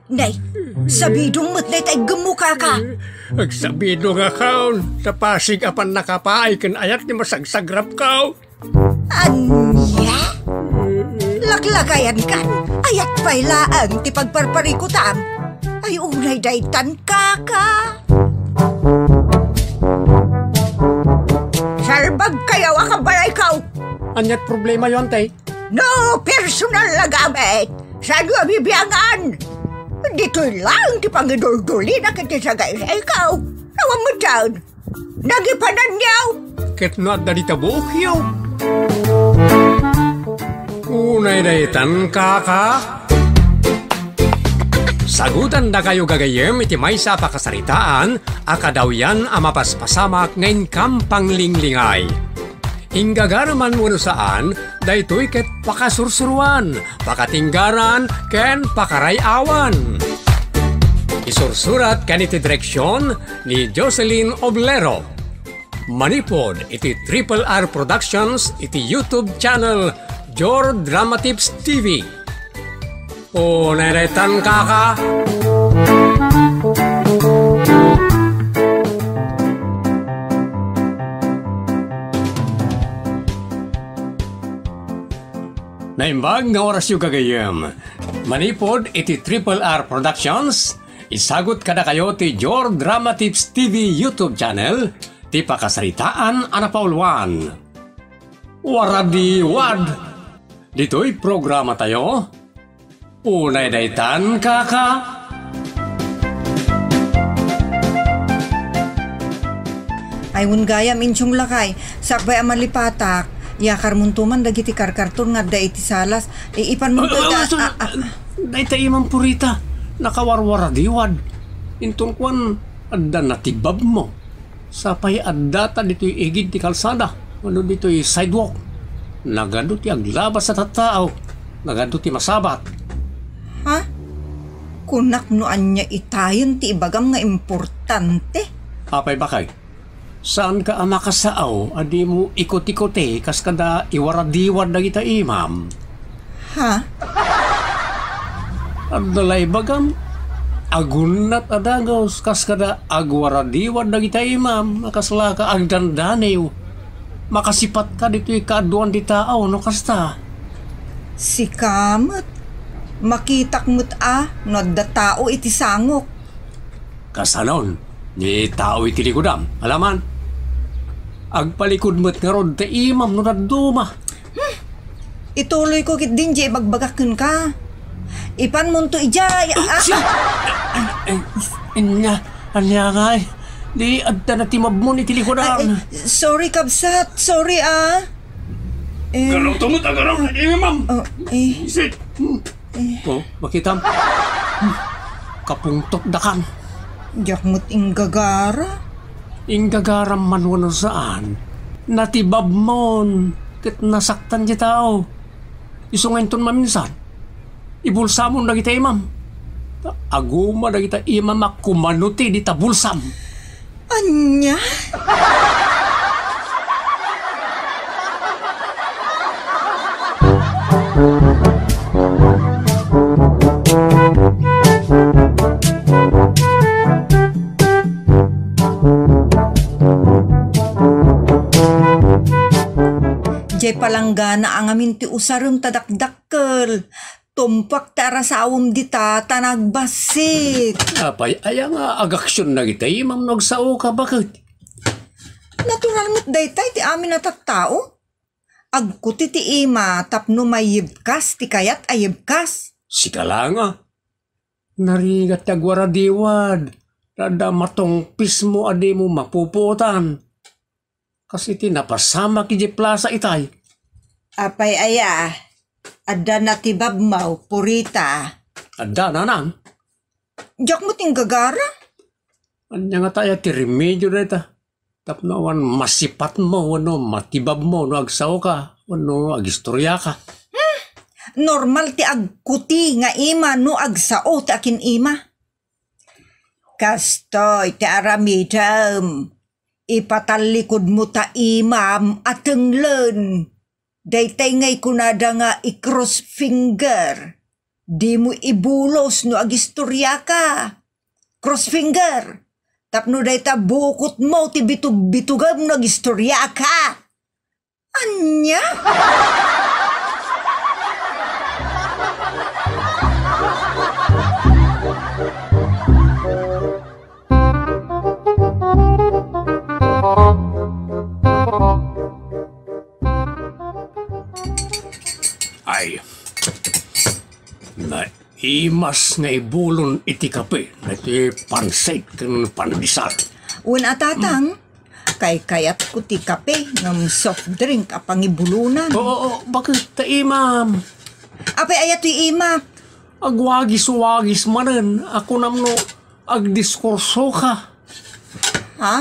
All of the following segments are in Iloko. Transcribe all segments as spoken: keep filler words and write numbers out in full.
Nay, sabidong met dayta iggemmo, kaka. Agsabidongakon, ta pasig a pannakapaay ken ayat ti masagsagrapko. Ania? Laklakayankan, ayat pay laeng ti pagparparikutam. Ay, unay daytan, kaka. Salbagkayo a kabalayko. Aniat problemayo, ante? No personal a gamit, saanyo a bibiangan? Ditoy laeng ti pangiduldulina ken ti sagaysayko. Awan met dayta. Nagipananyo. Ket no adda dita buokyo. Unay daytan, kaka. Sagutandakayo gagayyem iti maysa a pakasaritaan a kadawyan a mapaspasamak nga inkam panglinglingay. Inggagaraman wenno saan, daytoy ket pakasursuroan, pakatinggaran, ken pakaray-awan. Isursurat ken iti direksion ni Jocelyn Oblero. Manipud iti Triple R Productions iti YouTube channel Jor Dramatips T V. O, neretan, kaka. Naimbag nga orasyo gagayyem. Manipud iti Triple R Productions, isagut kadakayo ti Jor Dramatips T V YouTube channel, ti pakasaritaan a napauluan. Waradiwad! Ditoy programatayo, unay daytan, kaka. Ay, wen gayam, Insyong Lakay, sakbay a malipatak, iyakarmonto man dagiti karkarton nga adda iti salas. I-, ipanmonto ita, ah, ah, ah. Dayta imam Purita, nakawarwaradiwad. Inton kuan, adda natibabmo. Sapay addata ditoy igid ti kalsada, wenno ditoy sidewalk. Nagadu ti aglabas a tattao, nagadu ti masabat. Ha? Kunak no ania itayen ti ibagam nga importante. Apay, bakay? Saanka a makasao a dimo ikot-ikote kas kada iwaradiwad dagita imam? Ha? Adda la ibagam, agunnat a dagus kas kada agwaradiwad dagita imam, a kaslaka agdandaniw. Makasipatka ditoy kaaduan ti tao no kasta. Sika met, makitak met a no adda tao iti sangok. Kasanon, ni tao iti likudam, alaman. Agpalikud met ngarud ti imam no dadduma. Hmm. Ituloyko ketdin diay ibagbagak kenka. Ipanmonto idiay, ah, ah. Ay, ay, ania, ania ngay? Di adda natibabmon iti likudam. Ay, ay, sorry, kabsat. Sorry, ah. Eh. Garaw to met, agaraw, imam. Oh, eh. Isit. Hmm. Eh. Oh, makitam. Hmm. Kapungtotdakan. Diak met inggagara. Inggagaram man wenno saan, natibabmon ket nasaktan ti tao. Isu nga inton maminsan, ibulsamon dagiti imam. Ta aguma dagiti imam a kumanuti dita bulsam. Ania? Diay palanggana a ngamin ti usarem ta dakdakkel. Tumpak ti arasawem dita ta nagbassit. Apay aya nga agaksion dagiti imam no agsaoka, baket? Natural met daytay ti amin a tattao. Agkuti ti ima tapno maiyebkas ti kayat a yebkas. Sika la nga. Narigat ti agwaradiwad. Adda matungpismo a dimo mapupuotan. Kas iti napasamak idiay plasa itay. Apay aya, adda natibabmo, Purita? Adda, nanang. Diak met inggagara. Ania ngata aya ti remedio dayta? Tapno awan masipatmo wenno matibabmo no agsaoka wenno agistoriaka. Hmm, normal ti agkuti nga ima no agsao ti akin-ima. Kastoy ti aramidem. Ipatallikudmo ta imam a tenglen. Daytay nga ikunada nga i-cross finger. Dimo ibulos no agistoriaka. Cross finger. Tapno dayta bukotmo ti bitug-bitugem no agistoriaka. Ania? Ay, naimas nga ibulon iti kape, iti pansit ken pandesal. Wen a, Tatang, kaykayatko ti kape ngem soft drink a pangibulonan. Oo, oo, baket ta imam. Apay aya toy imak? Agwagis-wagis manen, a kunam no agdiskursoka. Ha?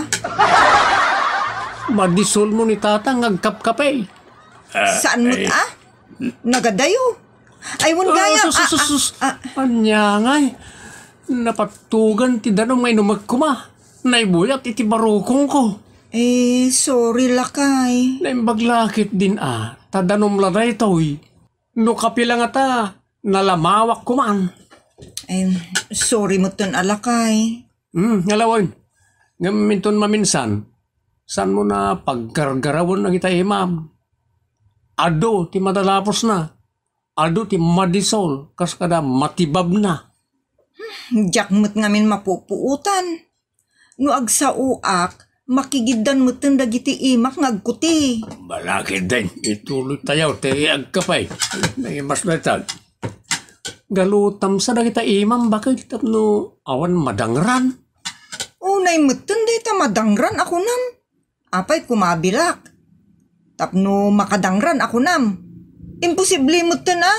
Madisolmo ni Tatang nga agkapkape. Ah, saan met, eh, a? Nagadayo. Ay, wen gayam. Sus, sus, sus, sus. Ah, ah. Ania ngay? Napattugan ti danum nga inumek koma. Naibuyak iti barukongko. Eh, sorry, lakay. Naimbag la ketdin a, ta danum la daytoy. No kape la ngata, nalamawak koman. Ay, sorry metten a, lakay. Hmm, nga lawen. Ngem inton maminsan, saanmo a paggargarawen dagita imam? Adu ti madalapusna. Adu ti madisol kas kada matibabna. Diak met ngamin mapupuotan. No agsaoak, makigiddan metten dagiti imak nga agkuti. Balakid den, ituloy tayo, ti agkapay. Naimas na itag. Galutam sa dagita imam, baket tapno awan madangran. Unay metten dayta madangran a kunam. Apay kumabilak? Tapno makadangran a kunam. Imposible metten a,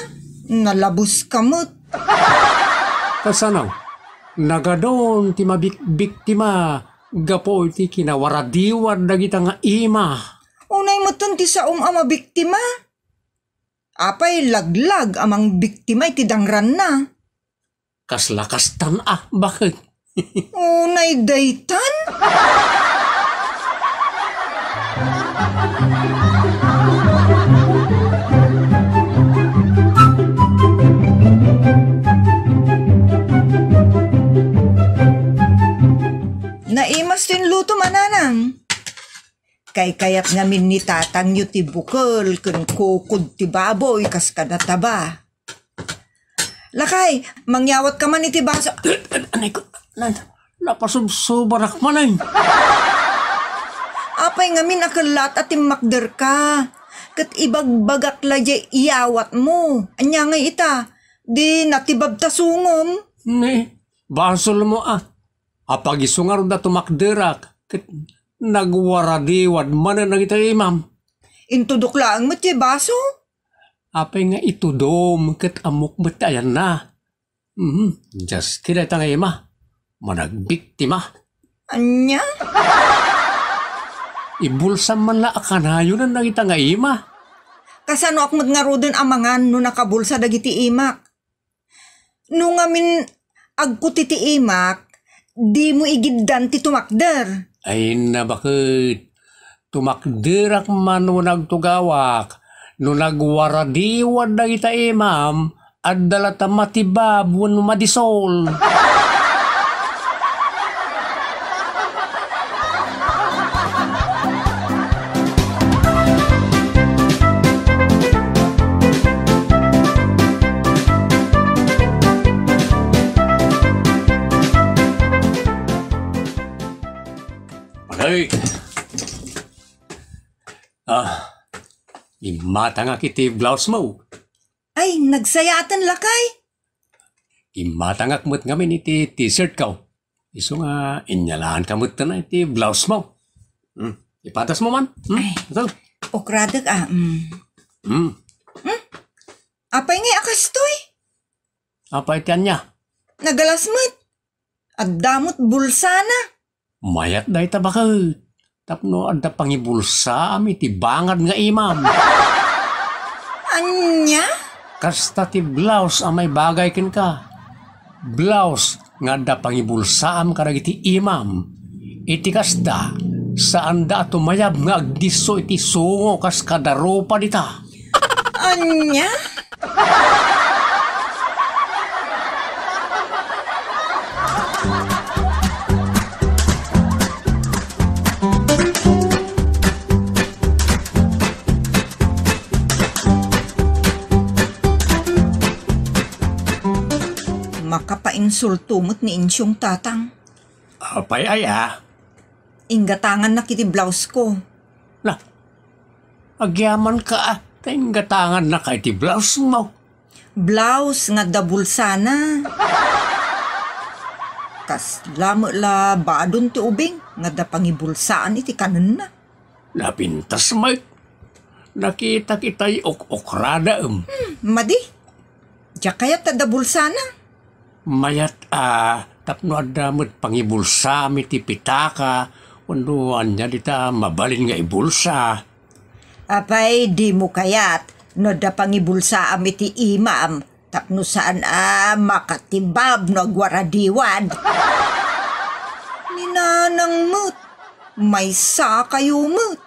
nalabus ka met. Kasano? Nagadun ti mabikbiktima gapu iti kinawaradiwad dagita nga ima. Unay metten ti saom a mabiktima. Apay laglag a mangbiktima iti dangranna? Kasla kastan a, baket. Unay daytan? Naimas ti inlutom, Nanang. Kaykayat ngamin ni tatangyo ti bukel ken kukod ti baboy kas kada taba. Lakay, mangyawatka man iti baso. An-, anay ko, na-, napasubsubarak man ay. Apay ngamin a kellat a timmakderka? Ket ibagbagak la diay iyawatmo. Ania ngay ita? Di natibabta sungom. Ni, basolmo a. Apag isu ngarud a tumakderak, ket nagwaradiwad manen dagiti imam. Intudok laeng met ti baso? Apay nga itudom ket ammok met ti ayanna. Mhm, diaske dayta nga ima, managbiktima. Ania? Ibulsam man la a kanayonan dagita nga ima. Kasanoak met ngaruden a mangan no nakabulsa dagiti imak? No ngamin agkuti ti imak, dimo igiddan ti tumakder. Ay, nabaket. Tumakderak man wenno agtugawak. No nagwaradiwad dagita imam, adda latta matibab wenno madisol. Ay! Ah, immatangak iti blouse mo. Ay, nagsayaaten, lakay. Immatangak met ngamin iti t-shirt ko. Isu nga inyalaanka met iti blouse mo. Hmm, ipatas mo man. Hmm? Ay. Ito. Ukradek, ah, mm. Hmm. Hmm? Apay ngay a kastoy? Apay ti ania? Nagalas met. Adda met bulsana. Mayat dayta baket. Tapno adda pangibulsaam iti bangad nga imam. Ania? Kasta ti blouse a maibagay kenka. Blouse nga adda pangibulsaam kadagiti imam. Iti kasta, saanda a tumayab nga agdisso iti sungo kas kada rupa dita. Ania? Makapainsulto met ni Insyong Tatang. Apay aya? Inggatangannak iti blouse ko. La, agyamanka a, ta inggatangannaka iti blouse mo. Blouse nga adda bulsana. Kasla met la badon ti ubing nga adda pangibulsaan iti kanenna. Napintas met. Nakitak itay ok-okradaem. Hmm, madi. Diak kayat adda bulsana. Mayat a, tapno adda met pangibulsam iti pitaka, wenno ania dita mabalin nga ibulsa. Apay, dimo kayat no adda pangibulsaam iti imam tapno saan a makatibab no agwaradiwad. Ni Nanang met, maysa kayo met.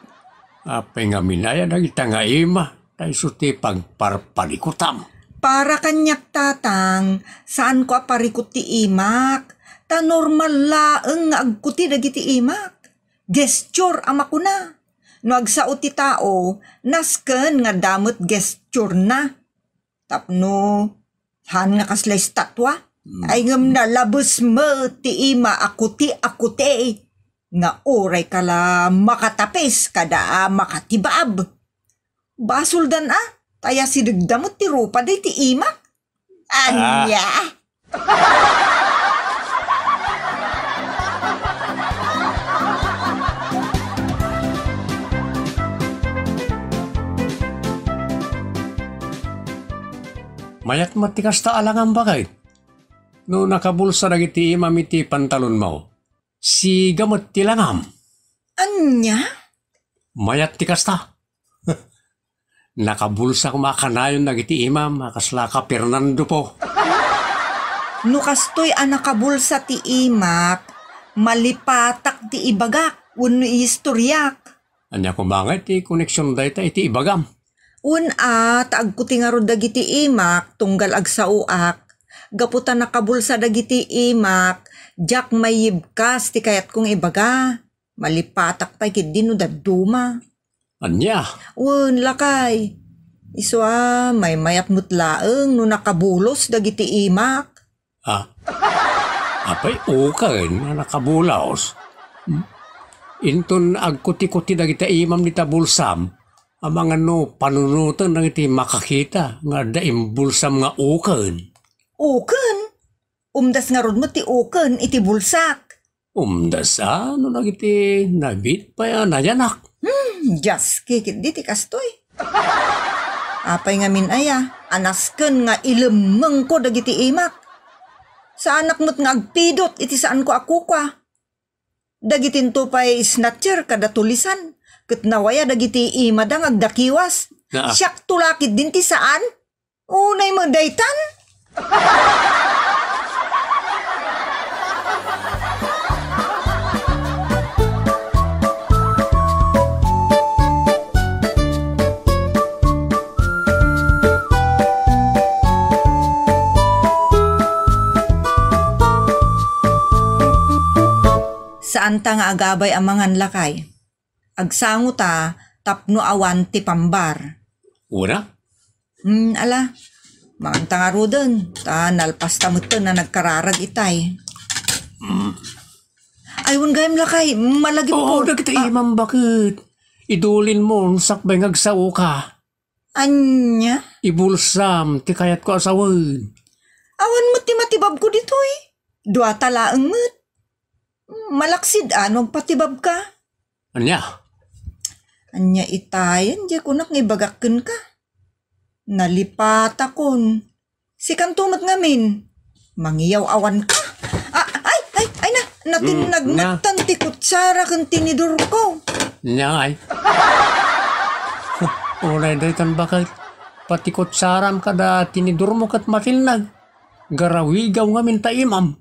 Apay ngamin aya dagita nga ima, ta isu ti pagparparikutam. Para kaniak, Tatang, saanko a parikut ti imak, ta normal laeng nga agkuti dagiti imak. Gesture a makuna. No agsao ti tao, nasken nga adda met gesturena. Tapno, han nga kasla estatwa. Hmm. Ay ngem nalabes met ti ima a kuti a kuti, nga uray ka la makatapis kada a makatibab. Basoldan a, ta asidegda met ti rupada iti imak. Ania? Ah. Mayat met ti kasta a langam, baket. No nakabulsa dagiti imam iti pantalonmo, siga met ti langam. Ania? Mayat ti kasta. Nakabulsa koma kanayon dagiti imam a kasla ka Fernando po. No kastoy a nakabulsa ti imak, malipatak ti ibagak wenno iistoriak. Ania koma nga iti koneksion dayta iti ibagam? Wen a, ta agkuti ngarud dagiti imak tunggal agsaoak. Gapu ta nakabulsa dagiti imak, diak maiyibkas ti kayatko nga ibaga. Malipatak pay ketdi no dadduma. Ania? Wen, lakay. Isu a, maymayat met laeng no nakabulos dagiti imak. Ah, apay uken a nakabulos? Hmm? Inton agkutikuti dagiti imam dita bulsam, amangan no panunoten dagiti makakita nga adda imbulsam nga uken. Uken? Umdas ngarud met ti uken iti bulsak. Umdas a, no dagiti nabiit pay a nayanak. Hmm, diaske ketdi ti kastoy. Apay ngamin aya, a nasken nga ilemmengko dagiti imak. Saanak met nga agpidot iti saanko a kukua. Dagitinto pay snatcher kada tulisan, ket nawaya dagiti imada nga agdakiwas. Naa. Siakto la ketdin ti saan. Unay met daytan? Saanta nga agabay a mangan, lakay. Agsango ta tapno awan ti pambar. Una? Hmm, ala. Manganta ngaruden, ta nalpasta metten a nagkararag itay. Hmm. Ay, wen gayam, lakay, malagipko. Oo, dagiti imam baket. Idulinmo, sakbay nga agsaoka. Ania? Ibulsam ti kayatko a sawen. Awan met ti matibabko ditoy. Dua ta laeng met. Malaksid a no agpatibabka. Ania? Ania itayen, diay kunak nga ibagak kenka. Nalipatakon. Sikanto met ngamin. Mangiyaw-awanka. Ah, ay, ay, ay na, natinnag Mm, nia. Metten ti kutsara ken tinidorko. Nia, ay. Unay daytan baket, pati kutsaram kada tinidormo ket matinnag. Garawigaw ngamin ta imam.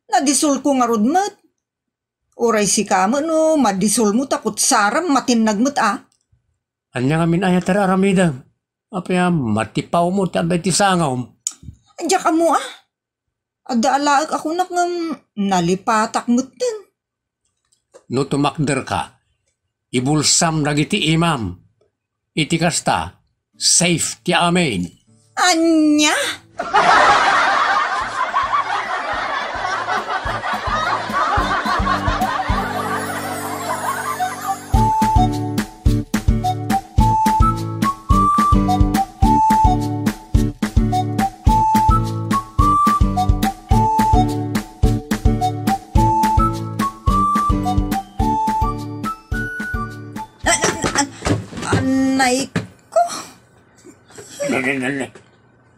Nadisolko ngarud met. Uray sika met no madisolmo ta kutsaram matinnag met a. Ania ngamin aya ti aramidem? Apay a matipawmo ti adda iti sangom? Diak ammo a. Adda alaek a kunak ngem nalipatak metten. No tumakderka, ibulsam dagiti imam. Iti kasta, safe ti amin. Ania?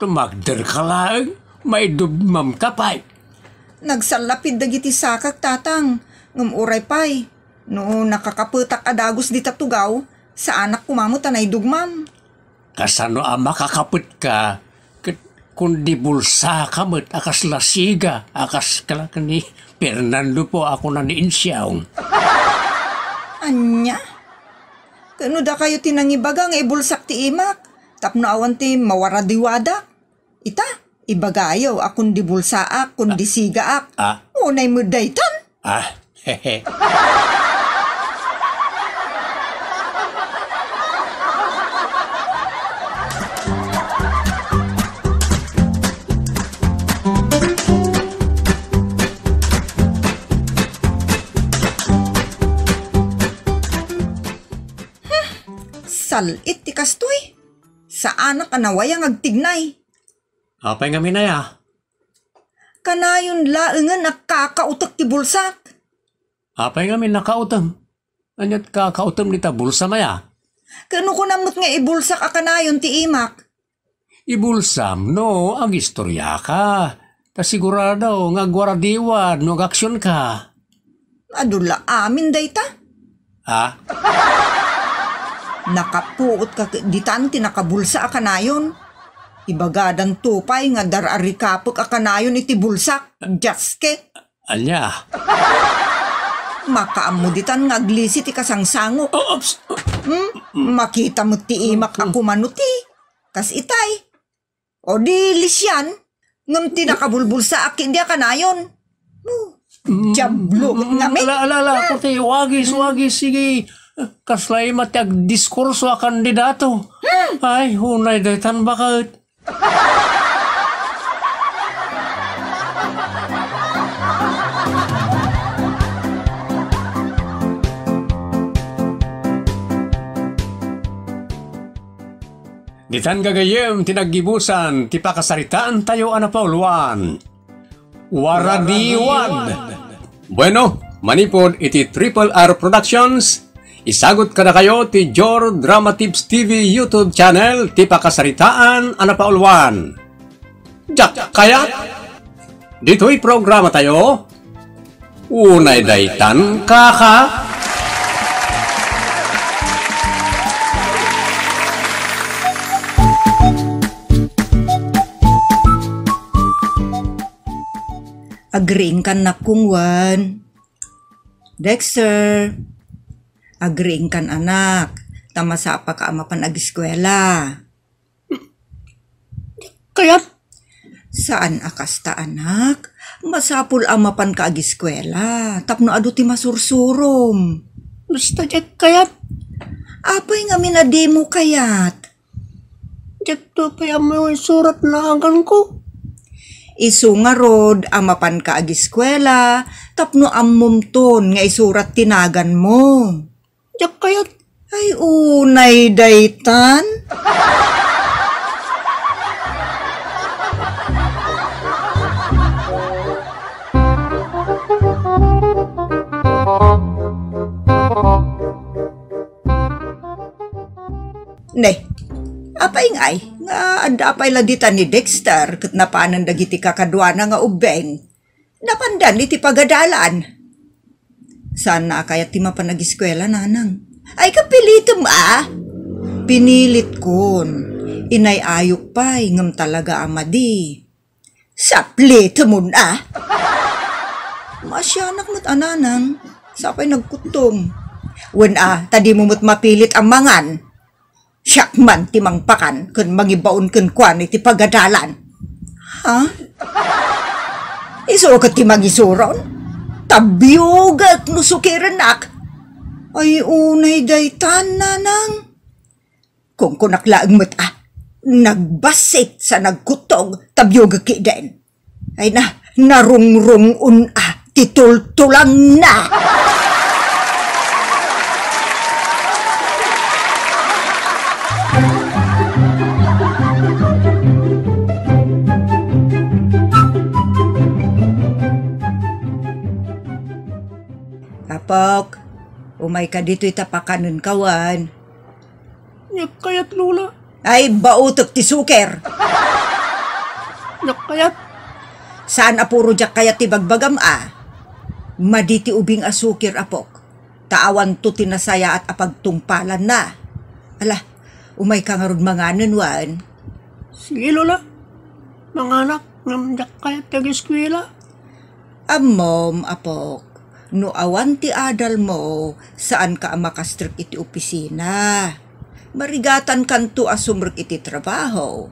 Tumagder ka laeng, maidugmam ka pay. Nagsallapid dagiti sakak, tatang, ngem uray pay. No nakakapetak a dagus dita tugaw, saanak koma met a naidugmam. Kasano a makakapet ka ket kundi bulsa ka met a kasla siga a kas kala ken ni Fernando po a kuna ni Insiaw? Ania? Ket no dakayo ti nangibaga nga ibulsak ti imak, tapno awan ti mawaradiwadak. Ita, ibagayo a kundi bulsaak, kundi sigaak. Ah. Unay met daytan. Ah, hehe. Sal-it ti kastoy. Saanak a nawayang agtignay. Apay ngamin aya? Kanayon laengen a kakautek ti bulsak. Apay ngamin nakautem? Ania't kakautem dita bulsam aya? Ket no kunam met nga ibulsak a kanayon ti imak? Ibulsam no agistoriaka. Ta sigurado nga agwaradiwad no agaksionka. Adu la amin dayta. Ha? Nakapuot ka ket ditan ti nakabulsa a kanayon. Ibagadanto pay nga dar-arikapek a kanayon iti bulsak. Diaske. Ania? Makaammo ditan nga aglisi ti kasangsangok. Oh, oops. Hmm? Makita met ti imak a kumano ti. Kas itay. O di, lisian, ngem ti nakabulbulsaak ket di a kanayon. Oh, diablo ket ngamin. Ala, ala, ala, ako ti wagis, wagis, sige. Kasla ima ti agdiskurso a kandidato. Hmm. Ay, unay daytan baket. Ditan gagayyem ti naggibusan ti pakasaritaantayo a napauluan. Waradiwad! Bueno, manipud iti Triple R Productions, isagut kadakayo ti Jor Drama Tips T V YouTube channel ti pakasaritaan a napauluan. Diak kayat? Ditoy programa tayo, unay daytan, kaka. Agriingkan, nak, kungwan. Dexter, agriingkan, anak, ta masapaka a mapan agiskuela. Kayat? Saan a kasta, anak. Masapul a mapanka agiskuela tapno adu ti masursurom. Basta diak kayat. Apay ngamin a dimo kayat? Diakto pay ammo isurat naganko. Isu ngarud a mapanka agiskuela tapno ammomton nga isurat ti naganmo. Diak kayat. Ay, unay daytan. Ne, apay ngay, nga adda pay la dita ni Dexter ket napanen dagiti kakaduana nga ubbing? Napandan iti pagadalan. Saan a kayat ti mapan agiskuela, nanang? Ay, kapilitem a? Pinilitkon. Inay-ayok pay, ngem talaga a madi. Saplitemon a? Maasianak met a, nanang. Sapay nagkuttong. Wen a, ta dimo met mapilit a mangan. Siak man ti mangpakan ken mangibaon kenkuana iti pagadalan. Ha? Isu ket ti mangisuron? Tabiogek no sukirennak. Ay, unay daytan, nanang. Kunkunak laeng met a, nagbassit sa nagkuttog, tabiogek ketdin. Ay na, narungrung-on a ti tultulangna. Apok, umayka ditoy ta pakanenka wen. Diak kayat, Lola. Ay, baotek ti suker. Diak kayat. Saan a puro diak kayat ti bagbagam a. Madi ti ubing a suker, apok. Ta awanto ti nasayaat a pagtungpalanna. Ala, umayka ngarud manganen wen. Sige, Lola. Manganak, ngem diak kayat ti ageskuela. Ammom, apok, no awan ti adalmo, saanka a makastrek iti opisina. Marigatankanto a sumrek iti trabaho.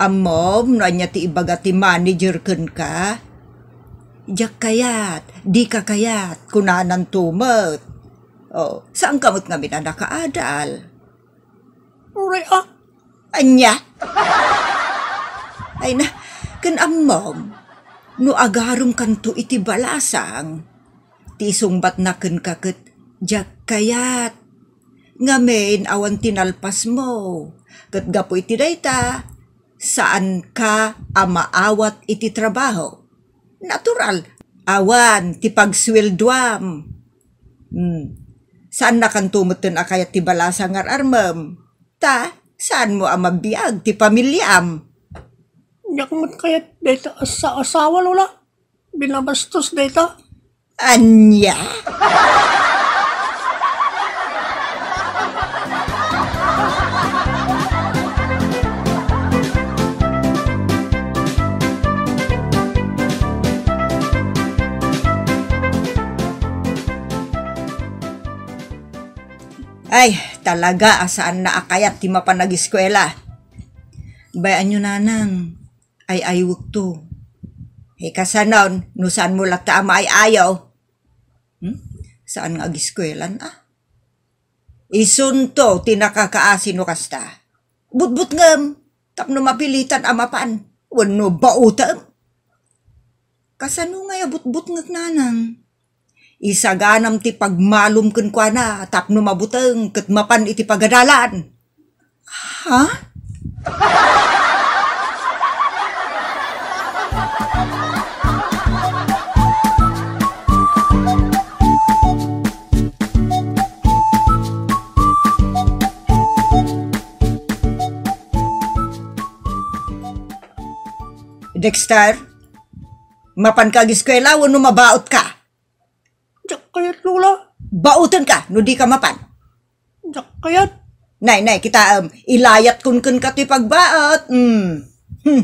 Ammom no ania ti ibaga ti manager kenka? Diak kayat, dika kayat, kunananto met. O, saanka met ngamin a nakaadal? Uray a. Ania? Ay na, ken ammom, no agaremkanto iti balasang, ti isungbatna kenka ket diak kayat. Ngamin, awan ti nalpasmo. Ket gapu iti dayta, saanka a maawat iti trabaho. Natural, awan ti pagsueldoam. Hmm. Saannakanto metten a kayat ti balasang nga ar-armem. Ta, saanmo a mabiag ti pamiliam. Diak met kayat dayta a sa-, asawa, Lola. Binabastos dayta. Ania? Ay, talaga a saanna a kayat ti mapan ageskuela. Bay-anyo, nanang, ay-aywekto. Ay, kasanon, no saanmo latta a maay-ayo? Hmm? Saan nga ageskuelan, a? Isunto ti nakakaasi no kasta. Butbutngem, tapno mapilitan a mapan, wenno baotem. Kasano ngay a butbutngek, nanang? Isaganam ti pagmalom kenkuana tapno mabuteng ket mapan iti pagadalan. Ha? Dexter, mapanka ag eskuela wenno mabaotka? Diak kayat, Lola. Baotenka no dika mapan. Diak kayat. Nay, nay, kitaem, ilayatkon kenka ti pagbaot. Hmm. Hmm.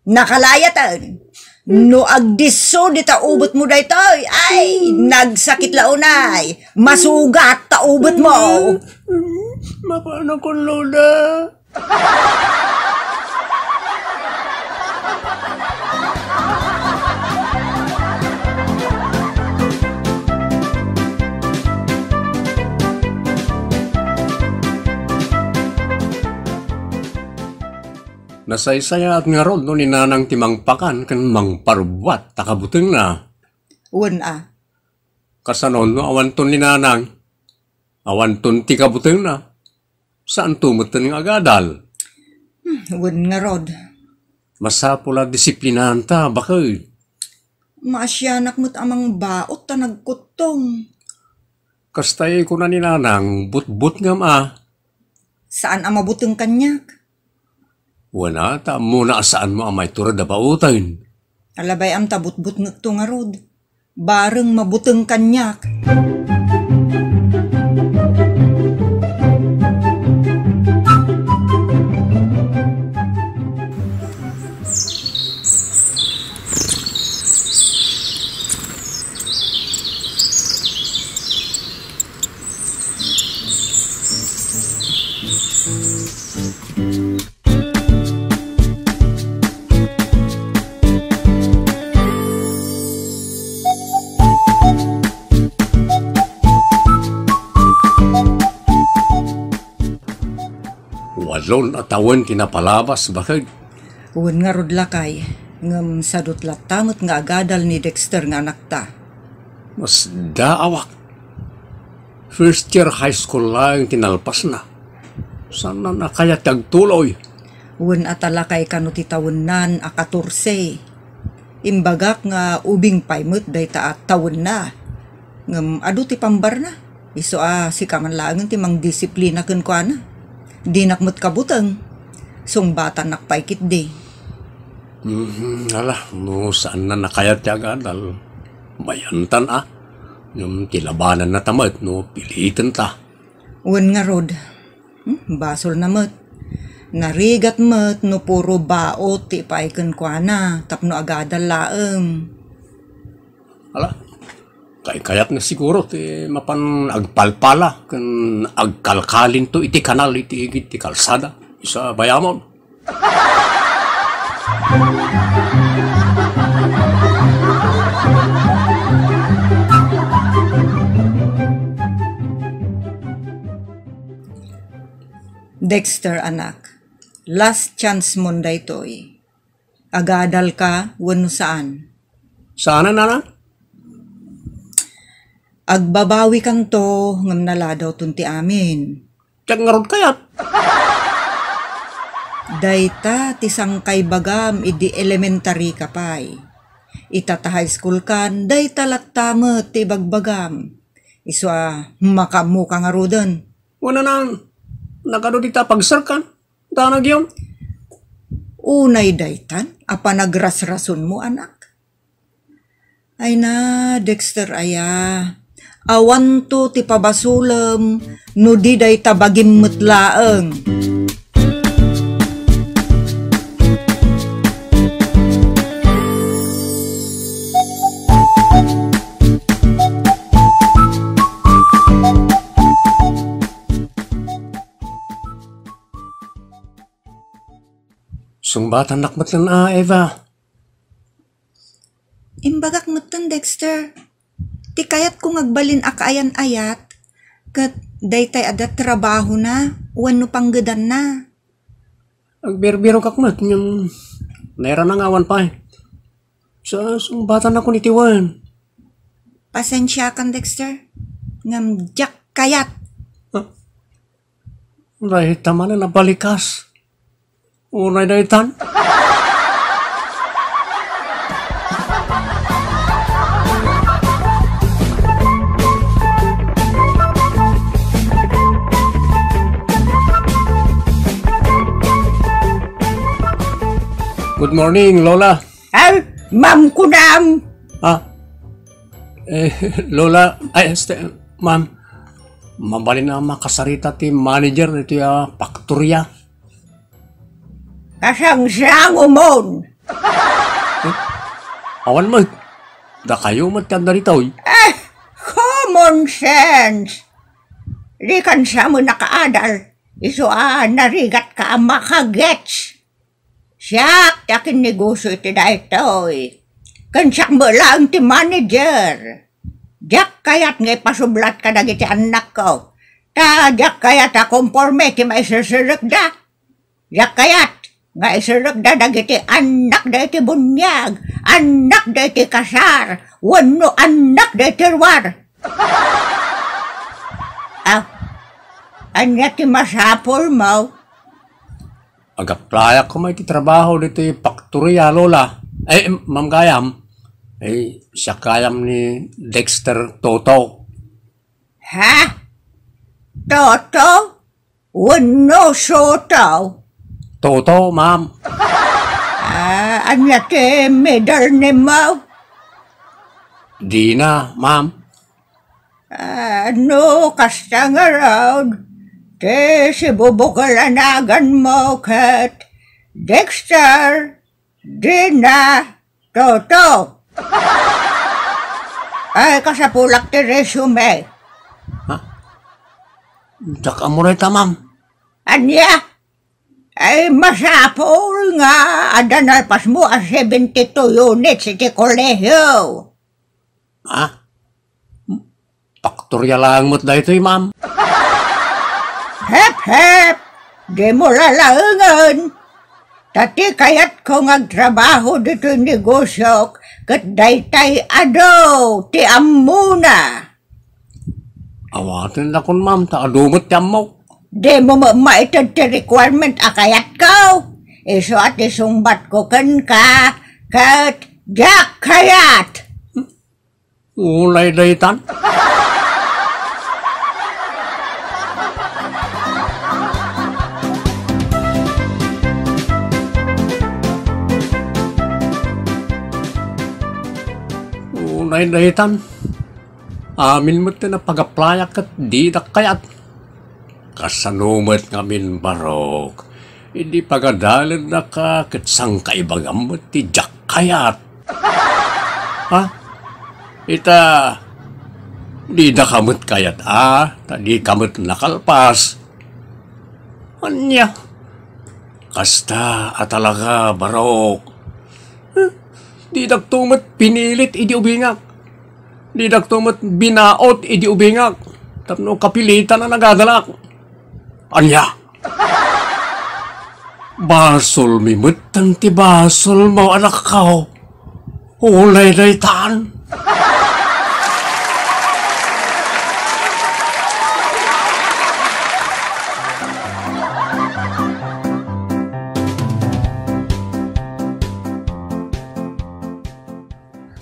Nakalayaten. No agdisso dita ubetmo daytoy, ay, nagsakit la unay. Masugat ta ubetmo. Hmm. Mapanakon, Lola. Nasaysayaat ngarud no ni Nanang ti mangpakan ken mangparubbuat ta kabutengna. Wen a. Kasano no awanton ni Nanang? Awanton ti kabutengna. Saanto metten nga agadal. Hmm, wen ngarud. Masapul a disiplinaanta, baket. Maasianak met a mangbaot ta nagkuttong. Kasta iti kuna ni Nanang, butbutngem a. Saan a mabuteng kaniak? Wen a, ta ammona a saanmo a maitured a baoten. Alabay-am ta butbutngekto ngarud. Bareng mabuteng kaniak. Walon a tawen ti napalabas, baket. Wen ngarud, lakay, ngem sadut latta met nga agadal ni Dexter nga anakta. Masdaawak. First year high school laeng ti nalpasna. Saanna a kayat ti agtuloy. Wen a, talakay, kano ti tawennan a katorse. Imbagak nga ubing pay met dayta a tawenna. Ngem adu ti pambarna. Isu a sika man laengen ti mangdisiplina kenkuana. Dinak met kabuteng. Sungbatannak pay ketdi. Mhm, ala, no saanna nakayat ti agadal, mayantan a. Ngem ti labananna ta met no pilitenta. Wen ngarud, hmm, basolna met. Narigat met no puro baot ti ipaay kenkuana tapno agadal laeng. Ala, kaykayatna siguro ti mapan agpalpala ken agkalkalinto iti kanal iti igid ti kalsada. Isu a bayamon. Dexter, anak, last chance mon daytoy. Agadalka wenno saan? Saanen, anak? Agbabawikanto ngem naladawton ti amin. Diak ngarud kayat. Dayta ti sangkaibagam idi elementarika pay. Ita ta high school kan, dayta latta met ti ibagbagam. Isu a, makaammoka ngaruden. Wen a, nagadu dita pagserkan. Danagyon. Unay daytan a panagrasrasonmo, anak. Ay na, Dexter aya, awanto ti pabasolem no di dayta bagim met laeng. Sungbatannak metten a, Eva. Imbagak metten, Dexter. Ti kayatko nga agbalin a kaayan-ayat, ket daytay adda trabahona wenno panggedanna. Agbirbirokak met, ngem nairana nga awan pay. Sa, sungbatannakon iti wen. Pasensiakan, Dexter. Ngem diak kayat. Ah. Dayta manen a balikas. Unay daytan. Good morning, Lola. Ay, ma'am kunam. Ah. Eh, Lola, ay, este, ma'am. Mabalin a makasarita ti manager ditoy a paktorya. Kasangsango mon. Eh, awan met. Dakayo met ti adda ditoy. Eh, common sense. Dikan sa met nakaadal. Isu a narigatka a makagets. Siak ti akinnegosio iti daytoy. Ken siak met laeng ti manager. Diak kayat nga ipasublat kadagiti annakko. Ta diak kayat a konforme ti maiserserekda. Diak kayat nga iserrekda dagiti annakda iti buniag, annakda iti kasar, wenno annakda iti ruar. Ah, ania ti masapulmo? Ag-applyak koma iti trabaho ditoy paktoria, Lola. Eh, Ma'am Gayam. Eh, siak gayam ni Dexter Toto. Ha? Toto? Wenno Soto? Toto, ma'am. Ah, ania ti middle name mo? Dina, ma'am. Ah, no kasta ngarud, ti sibubukel a naganmo ket Dexter Dina Toto. Ay, kasapulak ti resume. Ha? Diak ammo dayta, ma'am. Ania? Ay, masapul nga adda nalpasmo a seventy-two units iti kolehio. Ha? Paktorya laeng met daytoy, ma'am. Hep, hep! Dimo lalaengen! Ta ti kayatko nga agtrabaho ditoy negosiok ket daytay adu ti ammona. Awaten dakon, ma'am, ta adu met ti ammok. Dimo met maited ti requirement a kayatko. Isu a ti sungbatko kenka, ket diak kayat. Unay daytan. Ay, daytan. Amin met ti napagaplayak ket didak kayat. Kasano met ngamin, Barok? Idi pagadalennaka ket sangkaibagam met ti diak kayat. Ha? Ita, didaka met kayat a, ta dika met nakalpas. Ania? Kasta a talaga, Barok. Huh? Didakto met pinilit idi ubingak. Didakto met binaot idi ubingak. Tapno kapilitan a nagadalak. Ania? Basolmi metten ti basolmo, anakko. Unay daytan.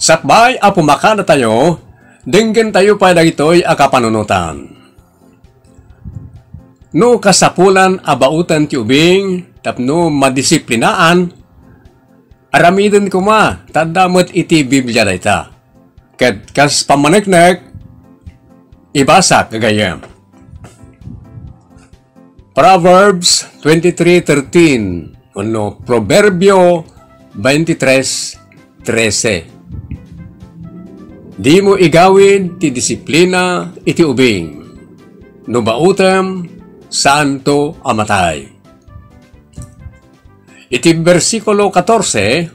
Sakbay a pumakadatayo, denggentayo pay dagitoy a kapanunotan. No kasapulan a baoten ti ubing tapno madisiplinaan, aramiden koma ta adda met iti Biblia dayta. Ket kas pammaneknek, ibasak gagayyem. Proverbs twenty-three thirteen wenno Proverbio twenty-three trese. Dimo igawid ti disiplina iti ubing. No baotem, saanto a matay. Iti bersikulo katorse,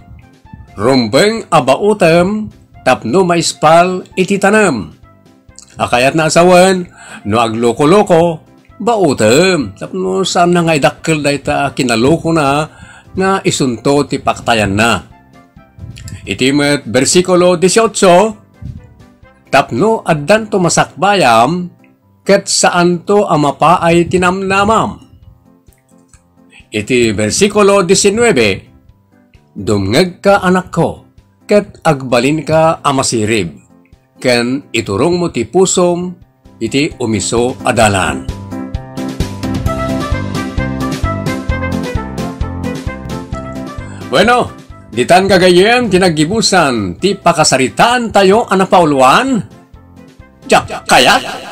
rumbeng a baotem tapno maispal iti tanem. A kayatna a sawen, no aglukoloko, baotem, tapno saanna nga idakkel dayta a kinalokona nga isunto ti pakatayanna. Iti met bersikulo dieciocho, tapno addanto masakbayam, ket saanto a mapaay ti namnamam. Iti bersikulo diecinuebe, dumngegka, anakko, ket agbalinka a masirib, ken iturongmo ti pusom iti umiso a dalan. Bueno, ditan gagayyem ti naggibusan ti pakasaritaantayo a napauluan. Diak kayat!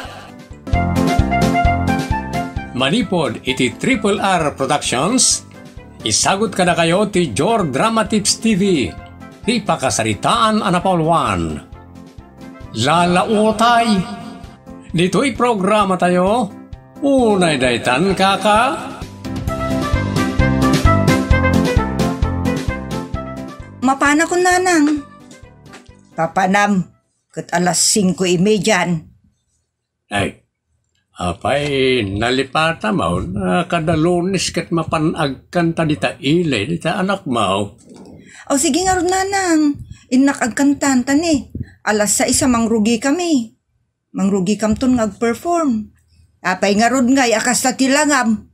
Manipud iti Triple R Productions, isagut kadakayo ti Jor Dramatics T V, ti pakasaritaan a napauluan. Lalautay! Ditoy programatayo, unay daytan, kaka. Mapanakon, nanang. Papanam, ket alas singko imedian. Ay, apay, nalipatam, aw, a kada Lunes ket mapan agkanta dita ili, dita anakmo. Aw, sige ngarud, nanang. Innak agkantan, ta ni, alas sais a mangrugikami. Mangrugikamton nga agperform. Apay ngarud ngay a kasta ti langam?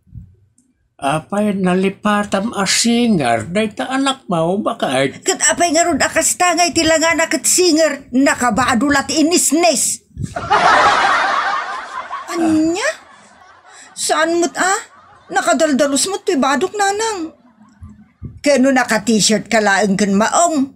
Apay, nalipatam a singer, dayta anakmo, baket. Ket apay ngarud a kasta ngay ti langana ket singer, nakabado la ti inisnes. Ania? Saan met a? Nakadaldalus met toy badok, nanang. Ken no naka-t-shirt ka laeng ken maong.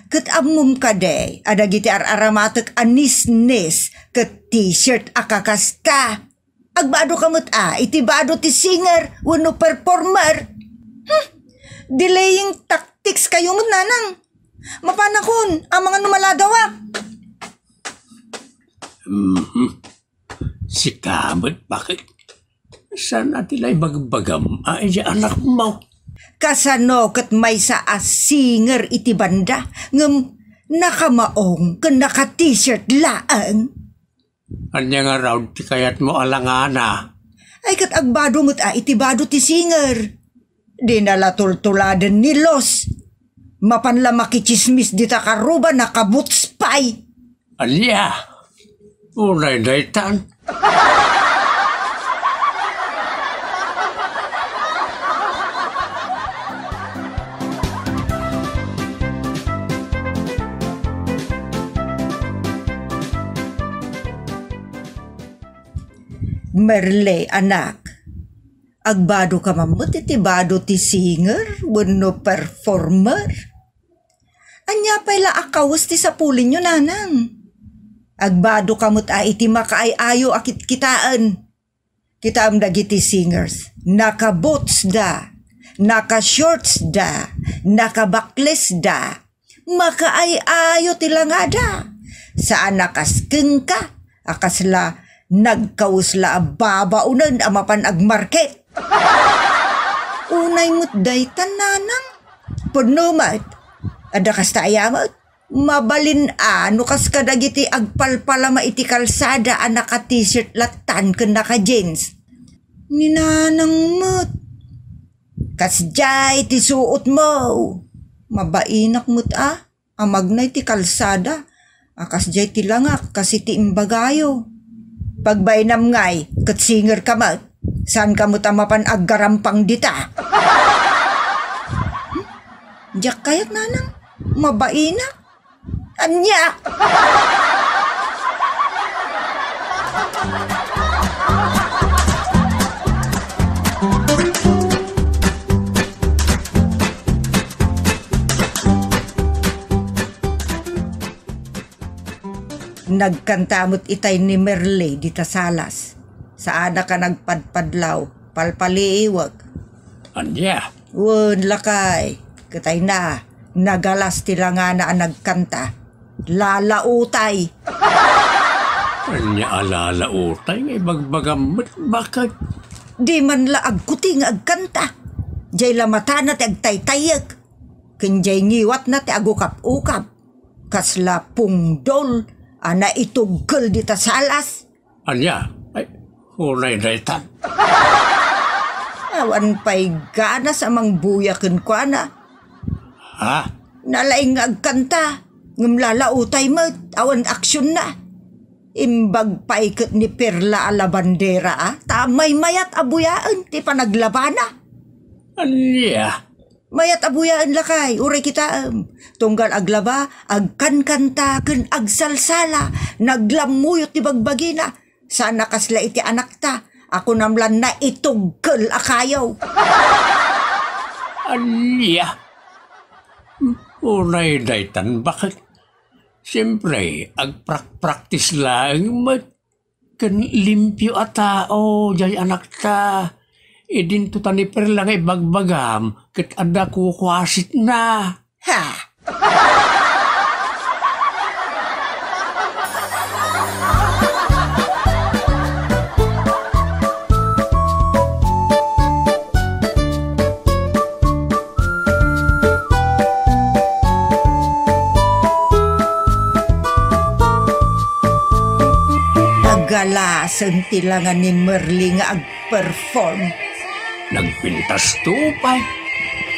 Ket ammom kadi a dagiti ar-aramatek a nisnes ket t-shirt a kakasta. Agbado ka met a iti bado ti singer wenno performer. Hmm. Delaying tactics kayo met, nanang. Mapanakon, amangan no maladawak. Mhm. Sika met, baket? Saan a ti la ibagbagam a idiay anakmo? Kasano ket maysa a singer iti banda, ngem nakamaong ken naka-t-shirt laeng? Ania ngarud ti kayatmo a langana? Ay, ket agbado met a iti bado ti singer. Dina la tultuladen ni Los. Mapan la makitsismis dita karuba, nakabuts pay. Ania? Unay daytan? Merle, anak, agbado ka man met iti bado ti singer wenno performer? Ania pay la a kawes ti sapulinyo, nanang? Agbadoka met a iti makaay-ayo a kitkitaen. Kitaem dagiti singers. Naka-boots da, naka-shorts da, naka-backless da. Makaay-ayo ti langada. Saan a kas kenka, a kasla nagkawes la a babaonen a mapan agmarket. Unay met dayta, nanang. Pudno met. Adda kasta aya met. Mabalin a no kas kadagiti agpalpalama iti kalsada a naka-t-shirt lattan ken naka-jeans. Ni nanang met. Kasdiay ti suotmo. Mabainak met a, a magna iti kalsada a kasdiay ti langak kas iti imbagayo. Pagbainam ngay, ket singer ka met. Saan ka met a mapan aggarampang dita? Diak kayat, nanang. Mabainak. Ania? Nagkanta met itay ni Merly dita salas. Saanaka nagpadpadlaw, palpaliiwek. Ania? Wen, lakay, ket ay na, nagalas ti langana a nagkanta. Lalautay. Ania a lalautay nga ibagbagam met, baket? Di man la agkuti nga agkanta. Jay la matana ti agtaytayyek. Ken jay ngiwatna ti agukap-ukap. Kasla pungdol a naitugkel dita salas. Ania? Ay, unay daytan. Awan pay ganas a mangbuya kenkuana. Ha? Nalaing nga agkanta, ngem lalautay met, awan aksionna. Imbag pay ket ni Perla a labandera, a, ta maymayat a buyaen ti panaglabana. Ania? Mayat a buyaen lakay, uray kitaem. Tunggal aglaba, agkankanta ken agsalsala, naglammuyot ti bagbagina. Saan a kasla iti anakta, a kunam la naitugkel a kayo. Ania? Unay daytan, baket? Siempre, agprak-practice laeng met. Ken limpio a tao jay anakta. Idinto ta ni Perla nga ibagbagam ket adda kukuasitna. Ha? Nagalasen ti langa ni Merly nga agperform. Nagpintas to pay.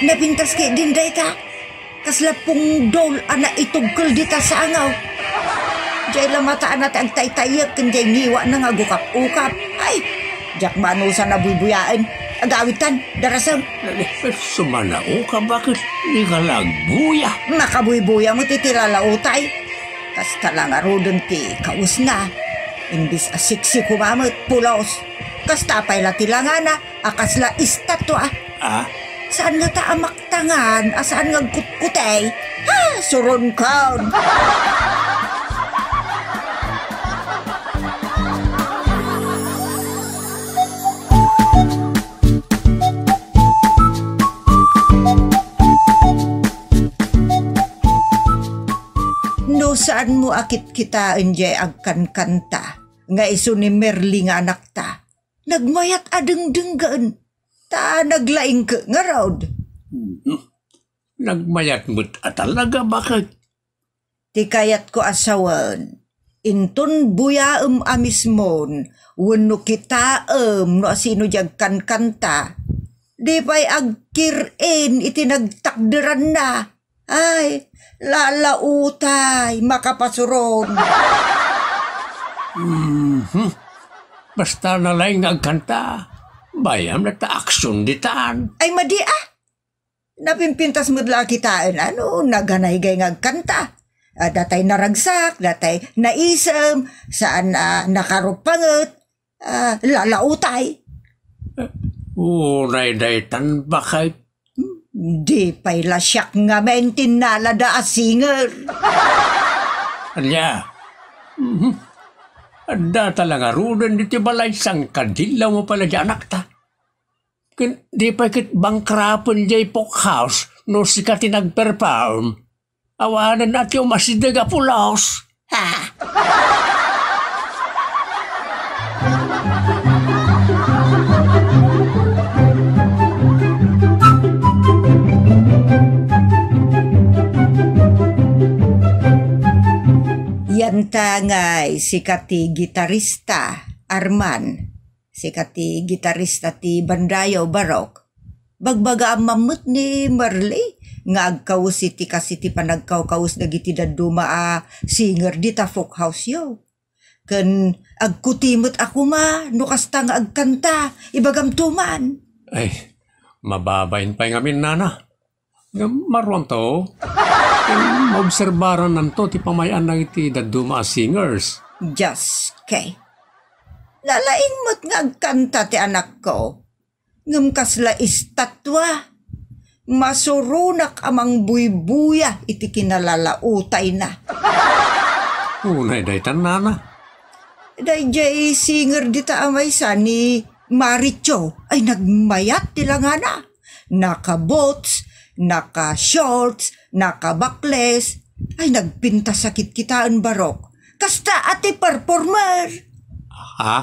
Napintas ketdin dayta. Kasla pungdol a naitugkel dita sangaw. Jay la matana ti agtaytayyek ken jay ngiwana nga agukap-ukap. Ay, diak manusan a buybuyaen. Agawitan, darasem. Sumanao ka, baket di ka la agbuya? Makabuybuya met iti lalautay. Kasta la ngaruden ti kawesna. Imbis a siksi koma met, pulos. Kasta pay la ti langana a kasla estatua. Ah? Saan ngata a maktangan a saan nga agkutkutey? Ha, suronkon! No saanmo a kitkitaen jay agkankanta nga isu ni Merly nga anakta, nagmayat a dengdenggen, ta naglaingke ngarud. Hmm. Nagmayat met a talaga, baket? Ti kayatko a sawen, inton buyaem a mismon wenno kitaem no asino di agkankanta, di pay agkir-in iti nagtakderanna. Ay, lalautay, makapasuron. Mhm. Basta nalaing nga agkanta, bayam na ta aksyon ditan. Ay, madi, ah. Napimpintas met la a kitaen, ano, naganaygay nga agkanta. Ah, datay naragsak, datay naisem, saan a nakarupanget, ah, lalautay. Unay daytan, baket. Hmm, Di pay la siak ngamin ti nalada a singer. Ania? Mhm. Addata la ngaruden ditoy balay, sangkadillaw mo pay la diay anakta. Ken di pay ket bangkrapen diay folk house no sika ti nagperform. Awanen a ti umasideg a pulos. Ha? Yanta ngay sika ti gitarista, Arman. Sika ti gitarista ti bandayo, Barok. Bagbagaam met ni Marley nga agkawes iti kas iti panagkawkawes dagiti dadduma a singer dita folk house-yo. Ken agkuti met a koma no kasta nga agkanta, ibagamto man. Ay, mababain pay ngamin, nana. Ngem maruamto, ken maobserbarananto ti pamay-an dagiti dadduma a singers. Just kay. Nalaing met nga agkanta ti anakko. Ngem kasla istatua. Masuronak a mangbuybuya iti kinalalautayna. Unay daytan, nana. Daydiay singer dita a maysa ni Maricho. Ay, nagmayat ti langana. Naka-boots, naka-shorts, naka-backless. Ay, nagpintas a kitkitaen, Barok. Kasta a ti performer. Ha?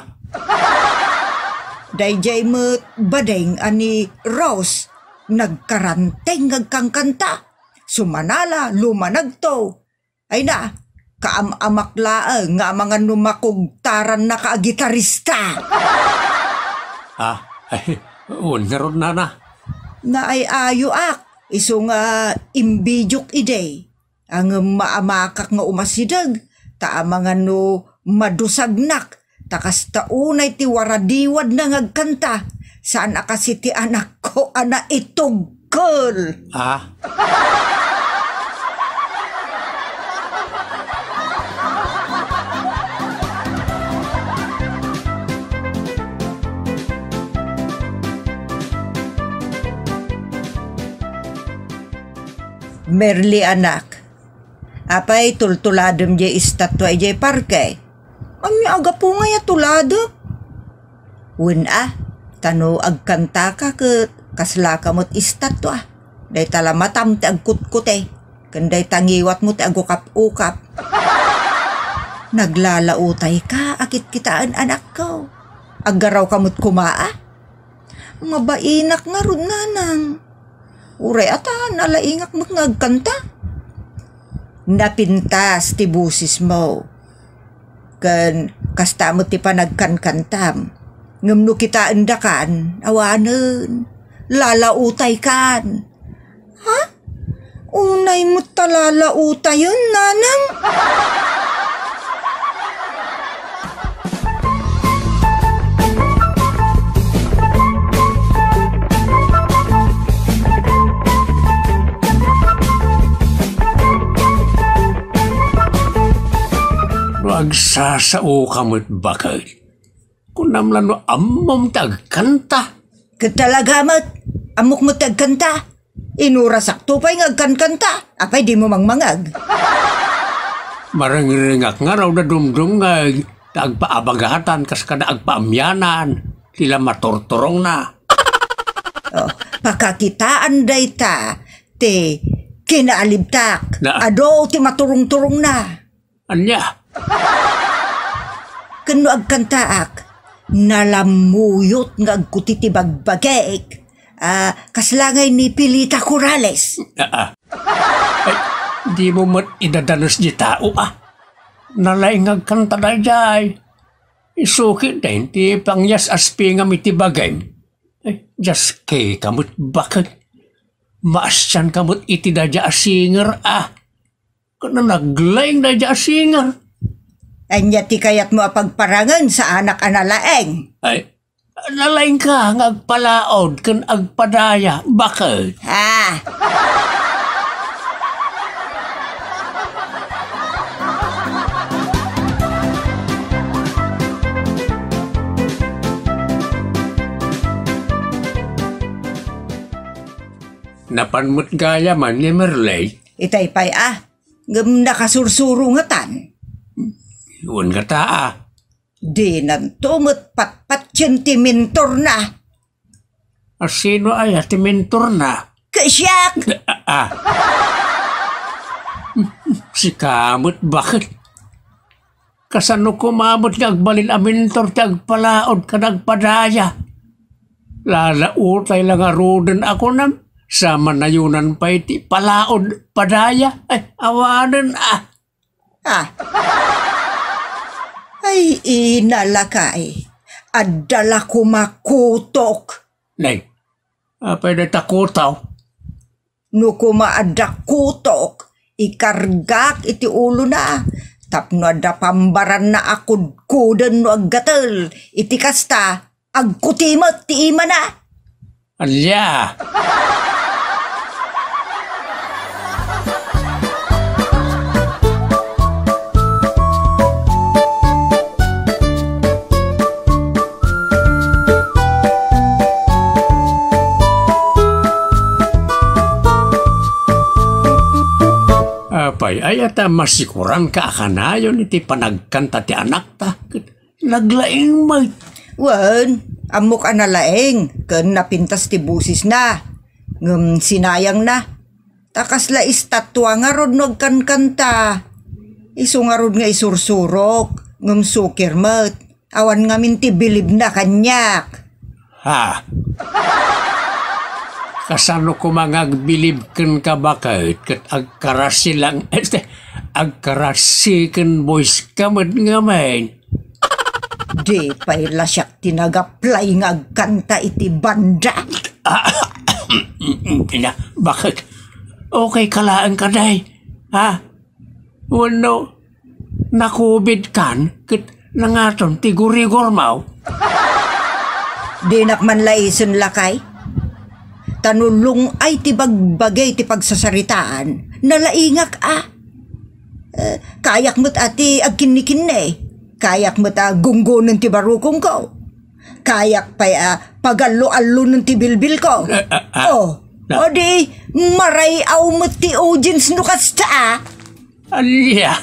Daydiay met badeng a ni Rose, nagkaranteng nga agkankanta. Sumanala, lumanagto. Ay na, kaam-amak laeng nga amangan no makugtarannaka a gitarista. Ah, ay, wen ngarud, nana. Naay-ayoak, isu nga imbidiok idi. Ngem maamakak nga umasideg, ta amangan no madusagnak, ta kasta unay ti waradiwadna nga agkanta, saan a kas iti anakko a naitugkel. Ah? Merly, anak, apay tultuladem diay istatua idiay parke? Ania a gapu ngay a tuladek? Wen a, ta no agkantaka ket kaslaka met istatua. Dayta la matam ti agkutkuti, ken dayta ngiwatmo ti agukap-ukap. Naglalautayka a kitkitaen, anakko. Aggarawka met koma a? Mabainak ngarud, nanang. Uray ata, nalaingak met nga agkanta. Napintas ti bosesmo. Ken kasta met ti panagkankantam. Ngem no kitaendakan, awanen. Lalautaykan. Ha? Unay met ta lalautayen, nanang? No agsasaoka met, baket. Kunam la no ammom ti agkanta. Ket talaga met, ammok met ti agkanta. Inurasakto pay nga agkankanta. Apay dimo mangmangag? Marengrengak ngarud a dumdumngeg ta agpaabagatan kas kada agpaamianan ti la maturturongna. Oh, pakakitaan dayta ti kinaalibtak. Na- Adu ti maturongturongna. Ania? Ken no agkantaak, nalammuyot nga agkuti ti bagbagik. Ah, kasla ngay ni Pilita Corrales. Ah, ah. Ay, dimo met idadanes diay tao, ah. Nalaing nga agkanta daydiay. Isu ketdin ti pangyas-aspingam iti bagim. Ay, just kay ka met, baket. Maasianka met iti daydiay a singer, ah. Ket naglaing daydiay a singer. Ania ti kayatmo a pagparangen, saanak a nalaing? Ay, nalaingka nga agpalaod ken agpadaya, baket. Ah! Napan met gayam ni Merley. Itay pay a, ngem nakasursuro ngatan. Wen ngata a. Dinanto met patpatien ti mentorna. A, sino aya ti mentorna? Ket siak! Ah, ah. Sika met, baket? Kasano koma met nga agbalin a mentor ti agpalaod ken agpadaya? Lalaotay la ngaruden a kunam, sa manayonan pay ti palaod padaya. Ay, awanen, ah. Ah. Ay, ina, lakay. Adda la koma kutok. Nay, apay dayta kutok? No koma adda kutok, ikargak iti ulona. Tapno adda pambaranna a kudkuden no aggatel. Iti kasta, agkuti met ti imana. Ania? Apay, aya ta masikuranka a kanayon iti panagkanta ti anakta? Naglaing met. Wen, ammok a nalaing ken napintas ti bosesna. Ngem sinayangna. Ta kasla estatua ngarud no agkankanta. Isu ngarud nga isursurok, ngem sukir met. Awan ngamin ti bilibna kaniak. Ha? Kasano koma nga agbilib kenka, baket, ket agkarasi lang, este, agkarasi ken buiska met ngamin? Di pay la siak ti nag-apply nga agkanta iti banda. Ah, ina, baket? Okay ka laeng kadi? Ha? Wenno, nakubidkan ket nangaton ti gurigurmaw? Dinak man laisen, lakay. Ta no lung-ay ti bagbagi ti pagsasaritaan, nalaingak a. Eh, kayak met a ti agkinnikinni. Kayak met a gunggonen ti barukongko. Kayak pay a pagallo-allonen ti bilbilko. Eh, eh, eh. Oh, adi, maray-aw met ti audience no kasta a. Ania?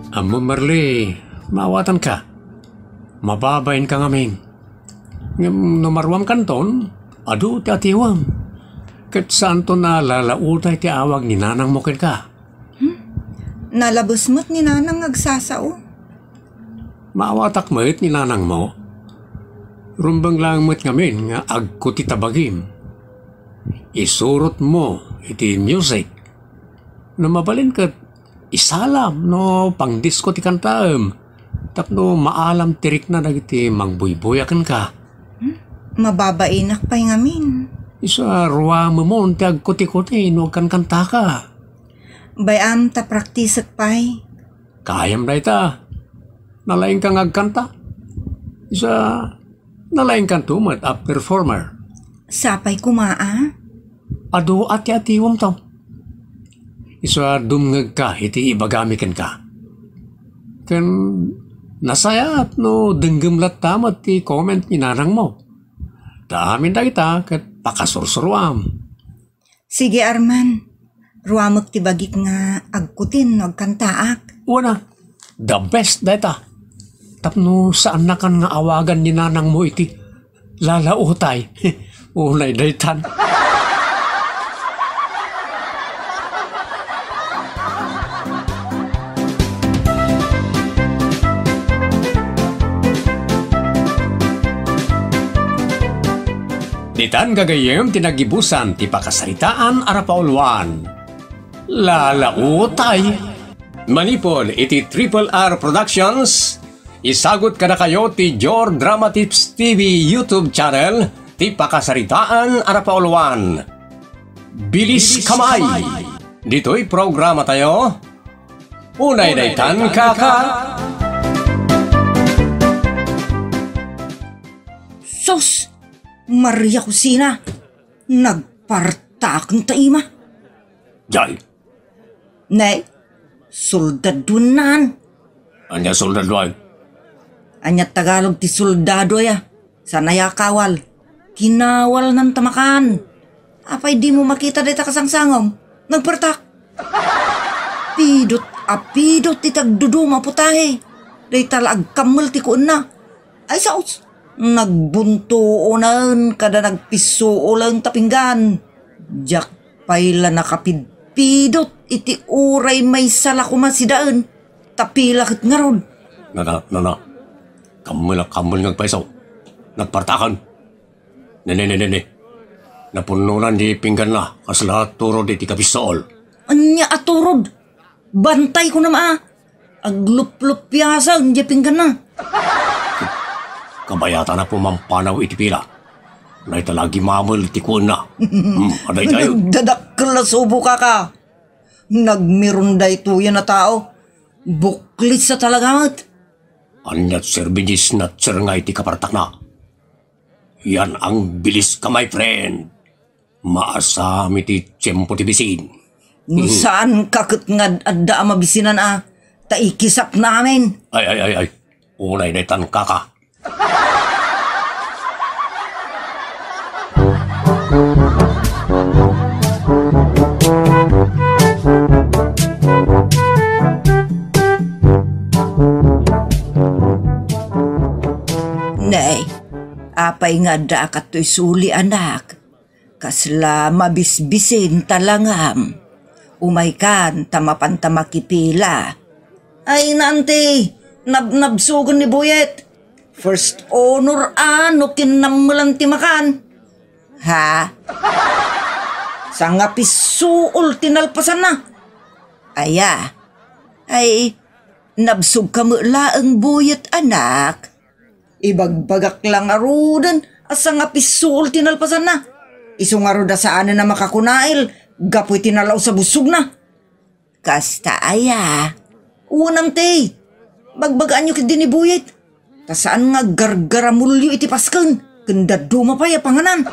Ammom, Merly, maawatanka. Mababainka ngamin. Ngem no maruamkanton, adu ti atiwem. Ket saanton a lalautay ti awag ni nanangmo kenka. Hmm? Nalabes met ni nanang nga agsasao. Maawatak met ni nanangmo. Rumbeng laeng met ngamin nga agkuti ta bagim. Isurotmo iti music. No mabalin ket isalam no pangdisko ti kantaem tapno maalam ti rikna dagiti mangbuybuya kenka. Hmm? Mababainak pay ngamin. Isu a ruamemon ti agkutikuti no agkankantaka. Bay-am ta praktisek pay. Kayam dayta. Nalaingka nga agkanta. Isu a nalaingkanto met a performer. Sapay koma a? Adu a ti atiwemto. Isu a dumngegka iti ibagami kenka. Ken nasayaat no denggem latta met ti comment ni nanangmo. Ta amin dagita ket pakasursuroam. Sige, Arman. Ruamek ti bagik nga agkutin no agkantaak. Wana, the best dayta. Tapno saannakan nga awagan ni nanangmo iti lalautay. Unay daytan. Ditan gagayyem ti nagibusan ti pakasaritaan a rapauluan. Lalautay. Manipud iti Triple R Productions, isagut kadakayo ti Jor Dramatips T V YouTube channel ti pakasaritaan a rapauluan. Bilis kamay! Ditoy programa tayo, Unay daytan, kaka! Sus! Maria Cosina! Nagpartaken ta ima. Jay! Ne, soldaduennan. Ania soldaduay? Ania Tagalog ti soldado aya? Saan aya a kawal? Kinawalnan ta makan. Apay dimo makita dayta kasangsangom? Nagpartak. Pidot a pidot iti agduduma a putahe. Dayta la agkammel ti kuenna. Ay, saos! Nagbuntuonen kada nagpisuolen ta pinggan. Diak pay la nakapidpidot iti uray maysa la koma sidaen. Ta pila ket ngarud? Nana, nana. Kammel a kammel nga agpayso. Nagpartakan. Nene, nene, nene. Napunnonan di pingganna, kasla turod iti kapisool. Ania a turod? Bantay ko na maa. Aglupluppiasan di pingganna. Kabayatan a pumampanaw iti pila. Dayta la agimamel ti kuenna. Hmm, adaytayo. Nagdadakkel a subo, kaka. Nagmirun daytoyen a tao. Buklis a talaga met. Ania ti serbis na nga iti kapartakna? Yan ang bilis ka, my friend. Maasam iti tiempo ti bisin. No saan ka ket nga ad-, adda a mabisinan a, ta ikisap namin. Ay, ay, ay, ay. Unay daytan, kaka. Nay, apay nga adda a kattoy suli, anak? Kasla mabisbisin ta langam. Umaykan ta mapanta makipila. Ay, naanti, nabnabsogen ni Buyet. First honor a no kinnammelan ti makan. Ha? Sangapisool ti nalpasanna. Aya? Ay, nabsog ka met laeng, Buyet, anak. Ibagbagak la ngaruden a sangapisool ti nalpasanna. Isu ngarud a saanen a makakunail gapu iti nalaus a bussogna. Kasta aya? Wen, anak, bagbagaanyo ketdi ni Buyet. Ta saan nga aggargaramulyo iti pasken, ken dadduma pay a panganan.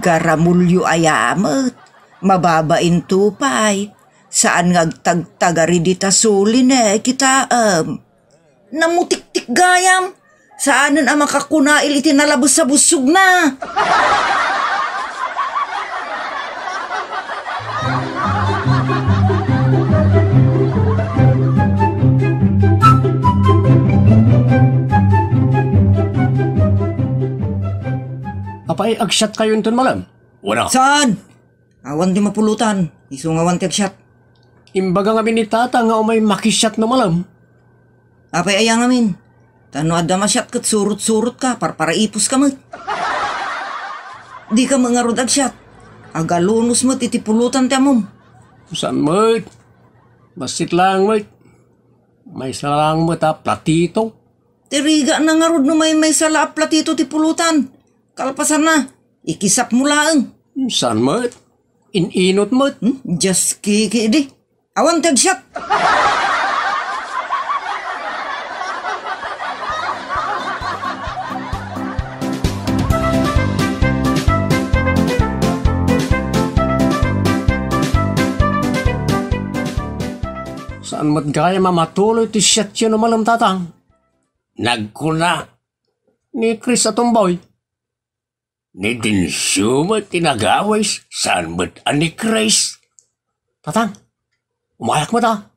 Garamulyo aya met, mababainto pay. Saan nga agtagtagari dita suli ne, kitaem. Namutiktik gayam. Saanen a makakunail iti nalabes a bussogna. Apay, agsiatkayo inton malem? Wala. Saan? Awan ti mapulotan, isu nga awan ti agsiat. Imbaga ngamin ni Tata nga umay makisiat no malem. Apay aya ngamin? Ta no adda masiat ket surot-surot ka, parparaipos ka met. Di ka met ngarud agsiat. Agalunos met iti pulotan ti ammom. Saan met? Bassit lang met. Maysa lang met a platito. Ti rigatna ngarud no maymaysa la a platito ti pulotan. Kalpasanna, ikisapmo laeng. Saan met? In-inot met. Hmm? Dios kiki idi. Awan ti agsiat. Saan met gayam a matuloy ti siatyo no malem, Tatang? Nagkuna ni Chris a tumboy. Ni Densyo met ti nagawis, saan met a ni Chris? Tatang, umayak met a.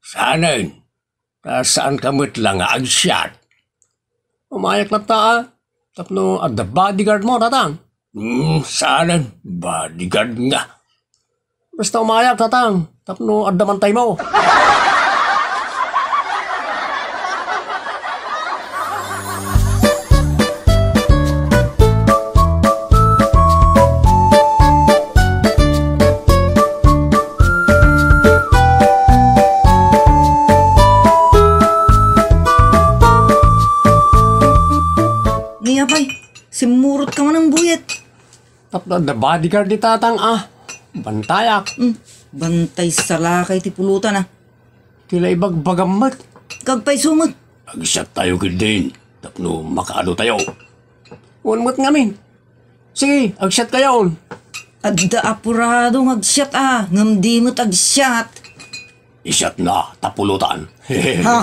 Saanen? Ta saan ka met la nga agsiat? Umayak latta a. Tapno adda bodyguard mo, Tatang. Hmm, saanen? Bodyguard nga. Basta umayak, Tatang, tapno adda mantaymo. Ni apay, simmurot ka man ang buyet. Tapno adda bodyguard ni Tatang a bantayak. Hmm, bantay salakay ti pulutan a. Ti la ibagbagam met. Kagpayso met. Agsiattayo ketdin tapno makaado tayo. Wen met ngamin. Sige, agsiat kayaon. Adda apurado nga agsiat a, ngem di met agsiat. Isiatna ta pulotan. Ha?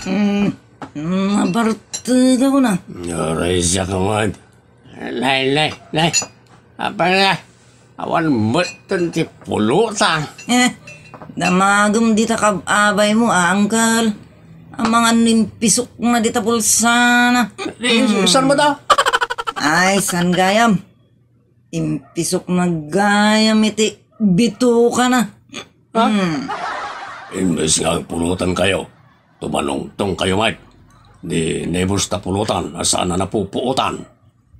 Mm, mm, nabarteg ako na. Aray, siak man. Nay, nay, nay. Apay na? Awan metten ti pulutan. Eh, damagem dita kab-abay mo, a, uncle. Amangan no impisok na dita pulsana. Di, mm, saan mo da? Ay, saan gayam? Impisok na gayam iti bituka na. Ha? Hmm. Imbes nga agpulutan kayo, tumanungtong kayo, Mike. Di nebos ta pulutan a saan a napupuotan.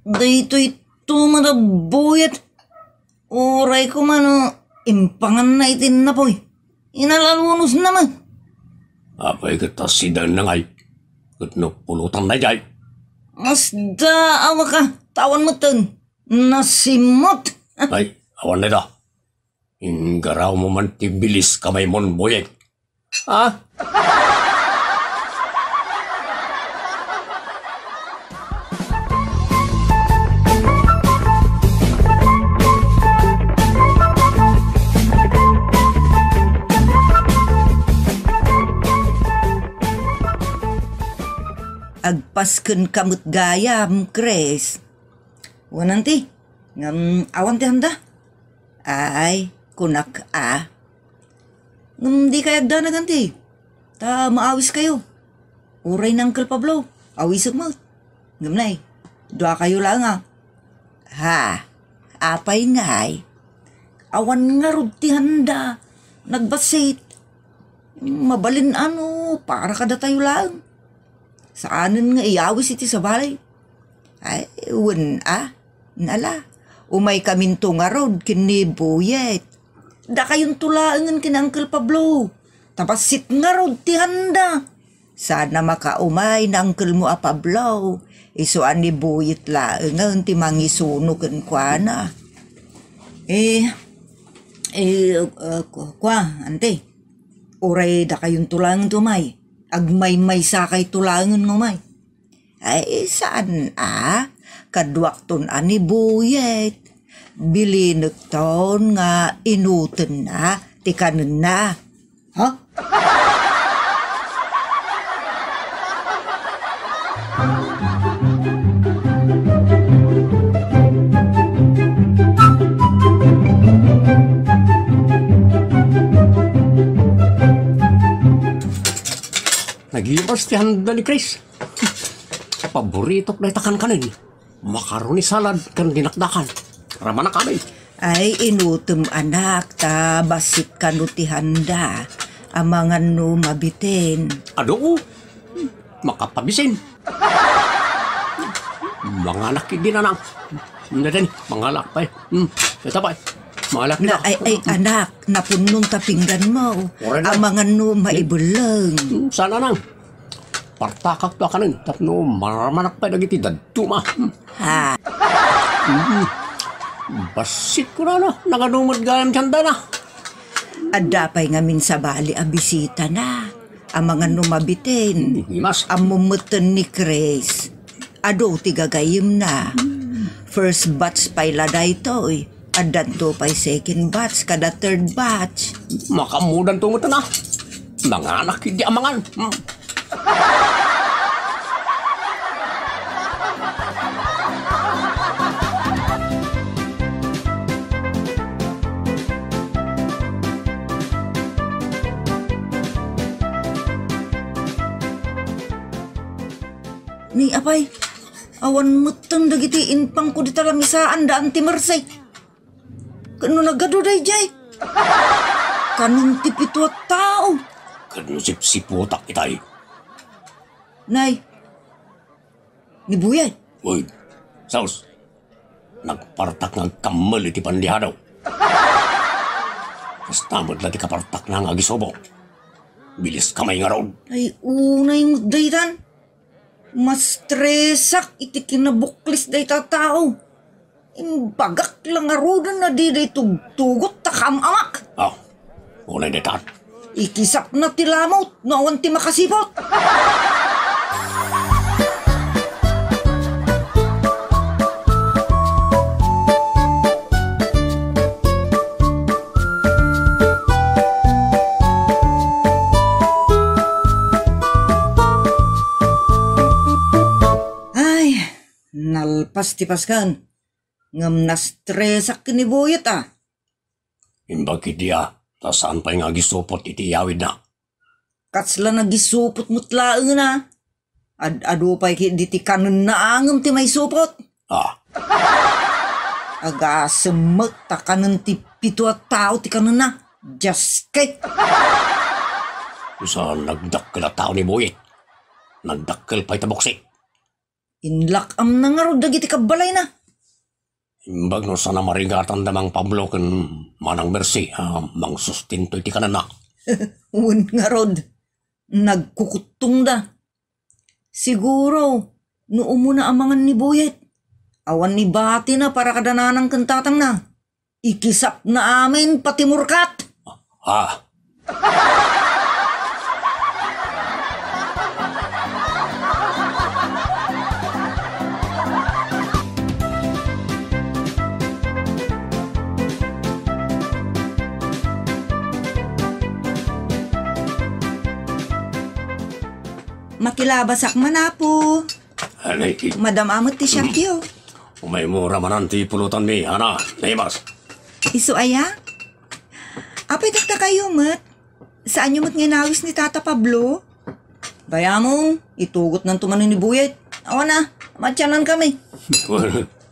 Daytoy to, madabuyat. Uray koma no impanganna iti napoy. Inalalunos na man. Apay ket ta sidaen na ngay. Ket no pulutan na jay. Masda a maka, tawan metten. Nasimot. Ay, awan na da. Inggaraw mo man ti bilis kamay mon, Boyet. Ha? Agpasken ka met gayam, Chris. Wen anti, ngem awan ti handa. Ay, kunak a. Ngem di kay agdanag anti. Ta maawis kayo. Uray ni Uncle Pablo, awisek met. Ngem nay, dua kayo laeng a. Ha, apay ngay? Awan ngarud ti handa. Nagbassit. Mabalin a no, para kadatayo laeng. Saanen nga iyawis iti sabali. Ay, wen a, nala. Umay kaminto ngarud ken ni Boyet. Dakayonto laengen ken Uncle Pablo. Ta bassit ngarud ti handa. Saan a makaumay ni uncle mo a Pablo. Isu a ni Boyet laengen ti mangisuno kenkuana. Eh, eh, uh, ku-, kua, ante. Uray dakayonto laengen ti umay. Agmaymaysa kayto laengen nga umay. Ay, saan a? Kaduakton a ni Boyet. Bilinekton nga inutenna ti kanenna. Ha? Nagimas ti handa ni Chris. Paboritok dayta kankanen. Macaroni salad ken dinakdakan. Ramanak amin. Ay, inutem, anak, ta bassit kano ti handa. Amangan no mabitin. Adu, makapabisin. Manganak idi nanang. Nadin, mangalak pay. Hmm, ita pay. Mangalak na, ay, ay, anak, napunnon ta pinggan mo. Oray na. Amangan no maibelleng. Hmm, sana nang. Partakak to a kanen, tapno maramanak pay dagiti dadduma. Ha? Mm. Bassit ko na, no? Nagano met gayam ti handana. Adda pay ngamin sabali a bisitana. Amangan no mabitin. Mm, imas. Ammom metten ni Chris. Adu ti gagayyemna. First batch pay la daytoy. Addanto pay second batch, kada third batch. Makaammodanto met na. Manganak idi amangan. Hmm. Ni apay, awan metten dagiti impangko dita lamisaan da Auntie Mercy. Ket no nagadu daydiay, kanon ti pito a tao? Ket no sipsiputak itay? Nay, ni Buyay. Uy, Saus, nagpartak nga agkammel iti pandihadaw. Kasta met la ti kapartakna nga agisubong. Bilis ka may ngarud. Ay, unay met daytan. Mastresak iti kinabuklis dayta tao. Imbagak la ngaruden a diday tugtugot ta kaam-amak. Ah, unay daytan. Ikisapna ti lamut no awan ti makasiput. Ay, nalpas ti pasken. Ngem nastresak ken ni Buyet a. Imbag iti a, ta saan pay nga agisupot iti iyawidna. Kasla nagisupot met laeng a. Ad-adu pay ketdi ti kanenna a ngem ti maisupot. Ah. Agasem met ta kanen ti pito a tao ti kanenna. Dios kay. Saan nagdakkel a tao ni Buyet. Nagdakkel pay ta buksik. Inlak-amna ngarud dagiti kabbalayna. Imbag no saan a marigatan da Mang Pablo ken Manang Mercy a mangsustento iti kanenna. Wen ngarud, nagkukuttongda. Siguro, no umuna a mangan ni Buyet, awan ni batina para kada nanang ken tatangna. Ikisapna amin pati murkat. Ah. Makilabasak man, Apo. Anay, ki- Madam-a met ti siakyo. Umaymora manen ti pulutanmi, Ana, naimas. Isu aya? Apay, dakdakayo met? Saanyo met nga inawis ni Tata Pablo? Bay-amon, itugotnanto manen ni Buyet. Awan a, matiannankami.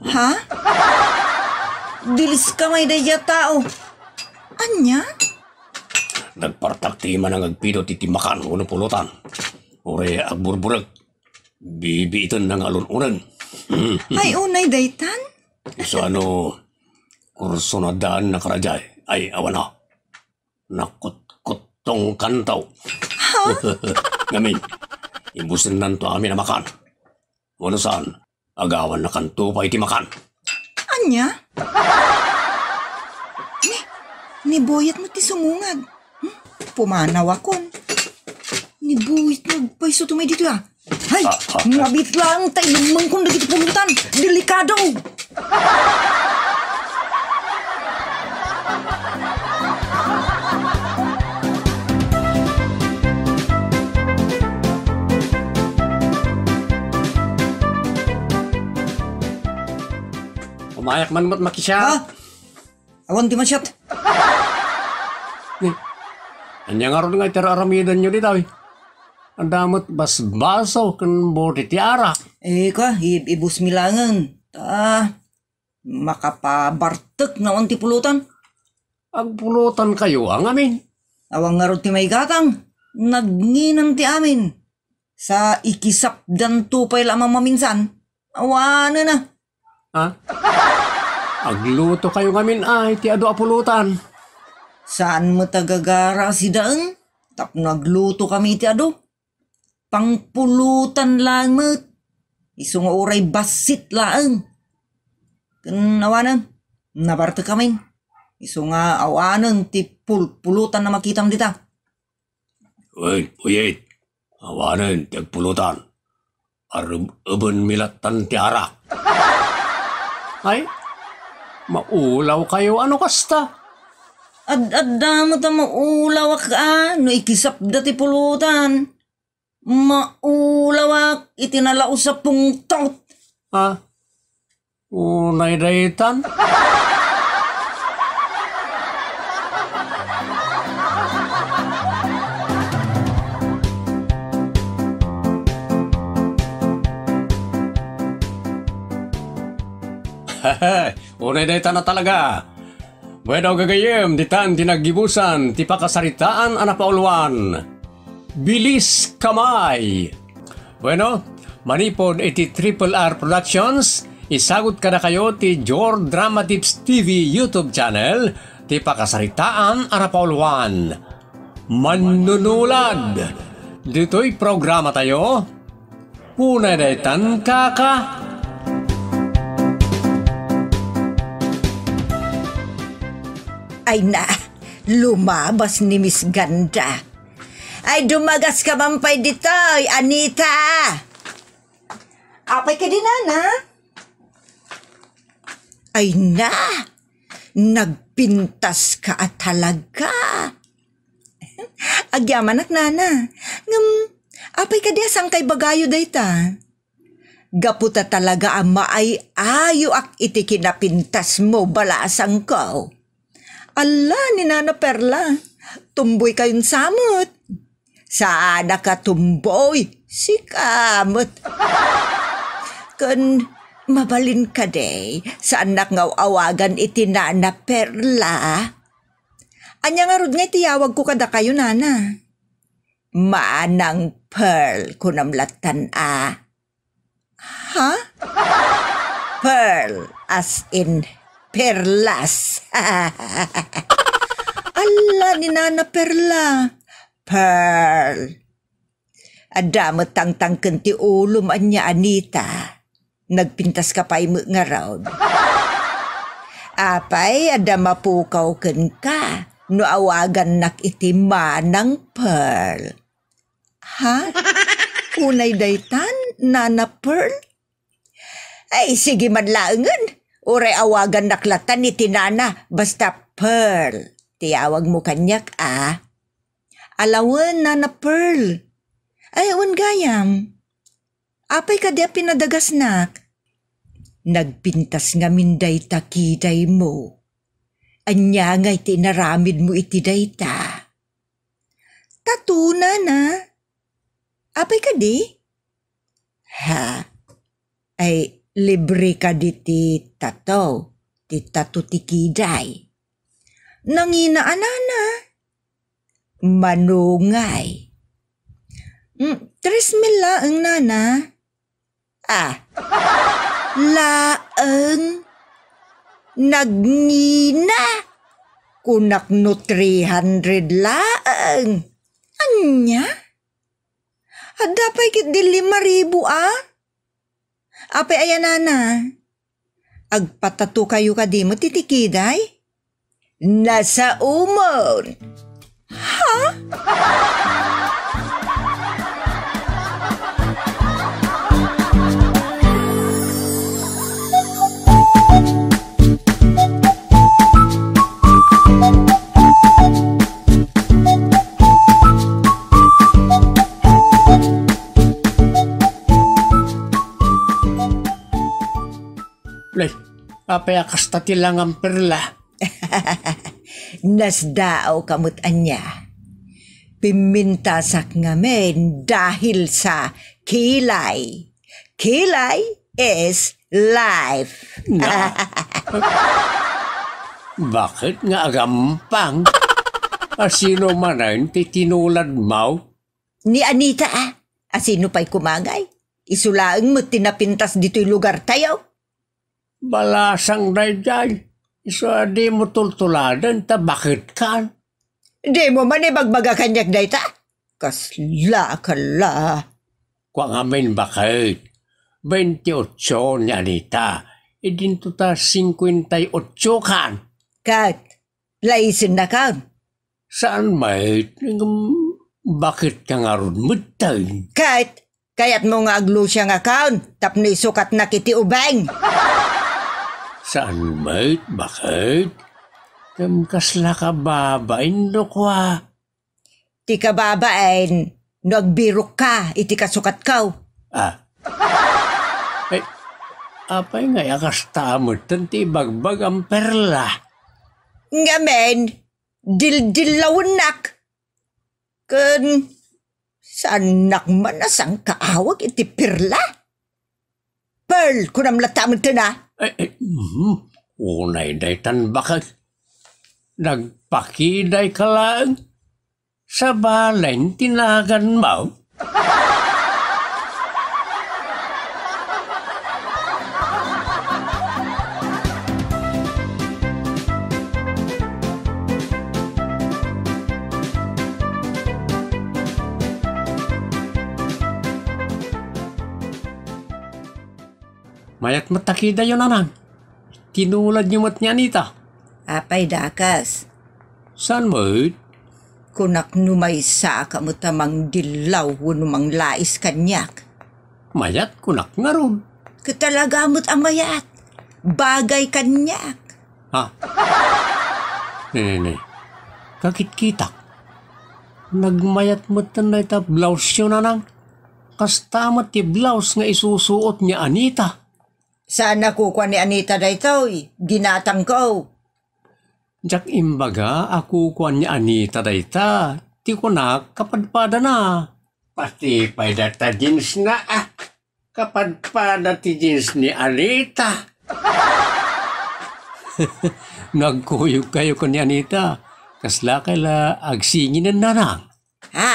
Ha? Diliskami daydiay a tao. Ania? Nagpartak ti manangagpidot iti makan wenno pulutan. Uray agburburek. Bibiitenna nga alun-uneg. Ay, unay daytan? Isu a no, kurso na daan na karajay. Ay, awan a. Nakutkuttonkanto. Ha? Ngamin, ibusennanto amin a makan. Wenno saan, agawannakanto pay ti makan. Ania? Ni, ni Buyet met ti sumungad. Hmm? Pumanawakon. Ni Buyet nga agpayso tumay ditoy a. Hay! Ah, ah. Ngabit laeng ta ilemmengkon dagiti pulutan. Delikado! Umayak man met makisiat. Ha? Awan ti masiat. Ni, ania ngarud nga iti ar-aramidenyo ditoy? Adda met basbaso ken bote ti arak. Eh, ka, i-, ibusmi laengen. Ta, makapabartek no awan ti pulutan. Agpulutankayo a ngamin. Awan ngarud ti maigatang. Nagnginan ti amin. Sa ikisapdanto pay la a mamaminsan, awanen a. Ha? Aglutokayo ngamin a iti adu a pulutan. Saan met a gagara a sidaen tapno aglutokami iti adu. Pangpulutan laeng met. Isu nga uray bassit laeng. Ken awanen, nabartekkamin. Isu nga awanen ti pulpulutan a makitam dita. Uy, Buyet, awanen ti agpulutan. Areb-ebenmi lattan ti arak. Ay, maulawkayo a no kasta. Ad-adda met a maulawak a no ikisapda ti pulutan. Maulawak iti nalaus a pungtot. Ha? Unay daytan? Unay daytan a talaga. Bueno, gagayyem, ditan ti naggibusan ti pakasaritaan a napauluan. Bilis Kamay. Bueno, manipud iti Triple R Productions, isagut kadakayo ti Jor Drama Tips T V YouTube channel ti pakasaritaan a napauluan. Mannunulad. Ditoy programa tayo, Kuna daytan, kaka. Ay na, lumabas ni Miss Ganda. Ay, dumagas ka man pay ditoy, Anita. Apay ka di, nana? Ay na, nagpintas ka a talaga. Agyamanak, nana. Ngem, apay kadi a saan kay bagayo dayta? Gapu ta talaga a maay-ayoak iti kinapintasmo, balasangko. Alla ni Nana Perla, tumboy kayon sa met. Saanak a tumboy, sika met. Ken mabalin kadi, saannak nga aw-awagan iti Nana Perla. Ania ngarud nga itiyawagko kadakayo, nana? Manang Pearl, kunam lattan a. Ha? Pearl, as in perlas. Alla ni Nana Perla. Pearl. Adda met tangtangken ti ulom ania, Anita. Nagpintas ka pay met ngarud. Apay, adda mapukaw kenka no awagannak iti Manang Pearl. Ha? Unay daytan, Nana Pearl? Ay, sige man laengen. Uray awagannak lattan iti nana, basta Pearl ti awagmo kaniak, a. Ala wen, Nana Pearl. Ay, wen gayam. Apay kadi a pinadagasnak? Nagpintas ngamin dayta kidaymo. Ania ngay ti inaramidmo iti dayta? Tattoo, nana. Apay kadi? Ha? Ay, libre kadi ti tattoo, ti tattoo ti kiday. Nangina a, nana. Manungay. Mm, tres mil laeng, nana. Ah. Laeng. Nagngina. Kunak no three hundred laeng. Ania? Adda pay ketdi lima ribu a? Apay aya, nana? Agpatattoo kayo kadi met iti kiday? Nasaomon! Ha? Nay, apay a kasta ti langam, Perla? Nasdaaw ka met ania. Pimmintasak ngamin dahil sa kilay. Kilay is life. Na? Bakit nga agampang? A sino manen ti tinuladmo? Ni Anita, a. A sino pay kumangay? Isu laeng met ti napintas ditoy lugartayo. Balasang daydiay, isu a dimo tultuladen ta baket kan. Dimo man ibagbaga kaniak dayta? Kasla ka la. Kua ngamin baket, veintiocho ni Anita, idinto ta cincuenta y ocho kan. Ket, laisennakon. Saan met, ngem baket ka ngarud metten? Ket, kayatmo nga aglusiangakon tapno isukatnak iti ubeng? Saan met, baket? Ngem kasla ka babain no kua? Ti kababain no agbirokka iti kasukatko. Ah. Ay, apay ngay a kasta metten ti ibagbagam, Perla? Ngamin, dildillawennak. Ken saannak man a sangkaawag iti Perla? Pearl, kunam latta metten a. Ay, ay, mhm. Unay daytan baket. Nagpakiday ka laeng. Sabalen ti naganmo. Mayat met ta kidayo, Nanang. Tinuladyo met ni Anita. Apay, dakas? Saan met? Kunak no maysa ka met a mangdillaw wenno manglais kaniak. Mayat, kunak ngarud. Ket talaga met a mayat. Bagay kaniak. Ha? Ne, ne, ne. Kakitkitak. Nagmayat metten dayta blouse-yo, Nanang. Kasta met ti blouse nga isusuot ni Anita. Saan a kukua ni Anita daytoy? Ginatangko. Diak imbaga a kukua ni Anita dayta. Ti kunak, kapadpadana. Pati pay dayta jeans-na, ah. Kapadpada ti jeans ni Anita. Nagkuyogkayo ken ni Anita. Kaslakay la agsinginen, Nanang? Ha?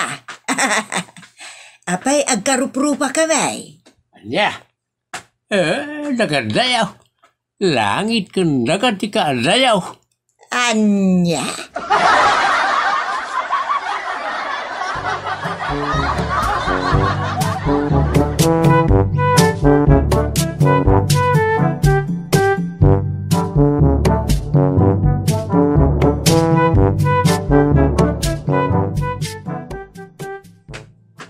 Apay, agkaruprupakami? Ania? Eh, nagadayaw. Langit ken daga ti kaadayaw. Ania?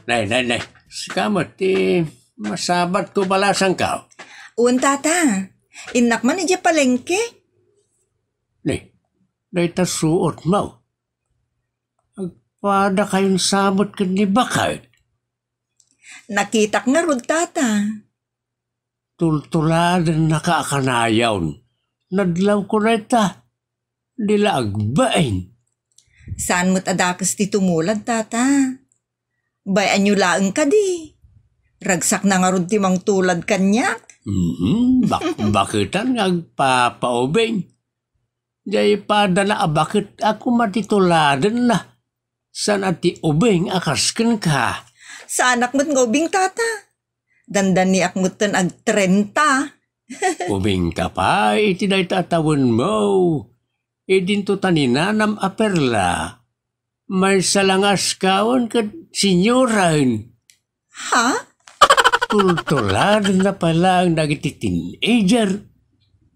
Nay, nay, nay. Sika met ti masabatko, balasangko. Wen, tata. Innak man idiay palengke. Ni, dayta suotmo. Agpadakayon sabet ken ni baket. Nakitak ngarud, tata. Tultuladennaka a kanayon. Nadlawko dayta. Di la agbain. Saan met a dakes ti tumulad, tata? Bay-anyo laeng kadi. Ragsakna ngarud ti mangtulad kaniak. Mhm, bak-, baketan nga agpapaubing. Diay padana a baket a koma ti tuladenna. Saan a ti ubing a kas kenka. Saanak met nga ubing, tata. Dandaniak metten agtrenta. Ubingka pay iti dayta a tawenmo. Idinto ta ni nanam a Perla. Maysa la nga askawen ket senioren. Ha? Tultuladenna pay laeng dagiti teenager.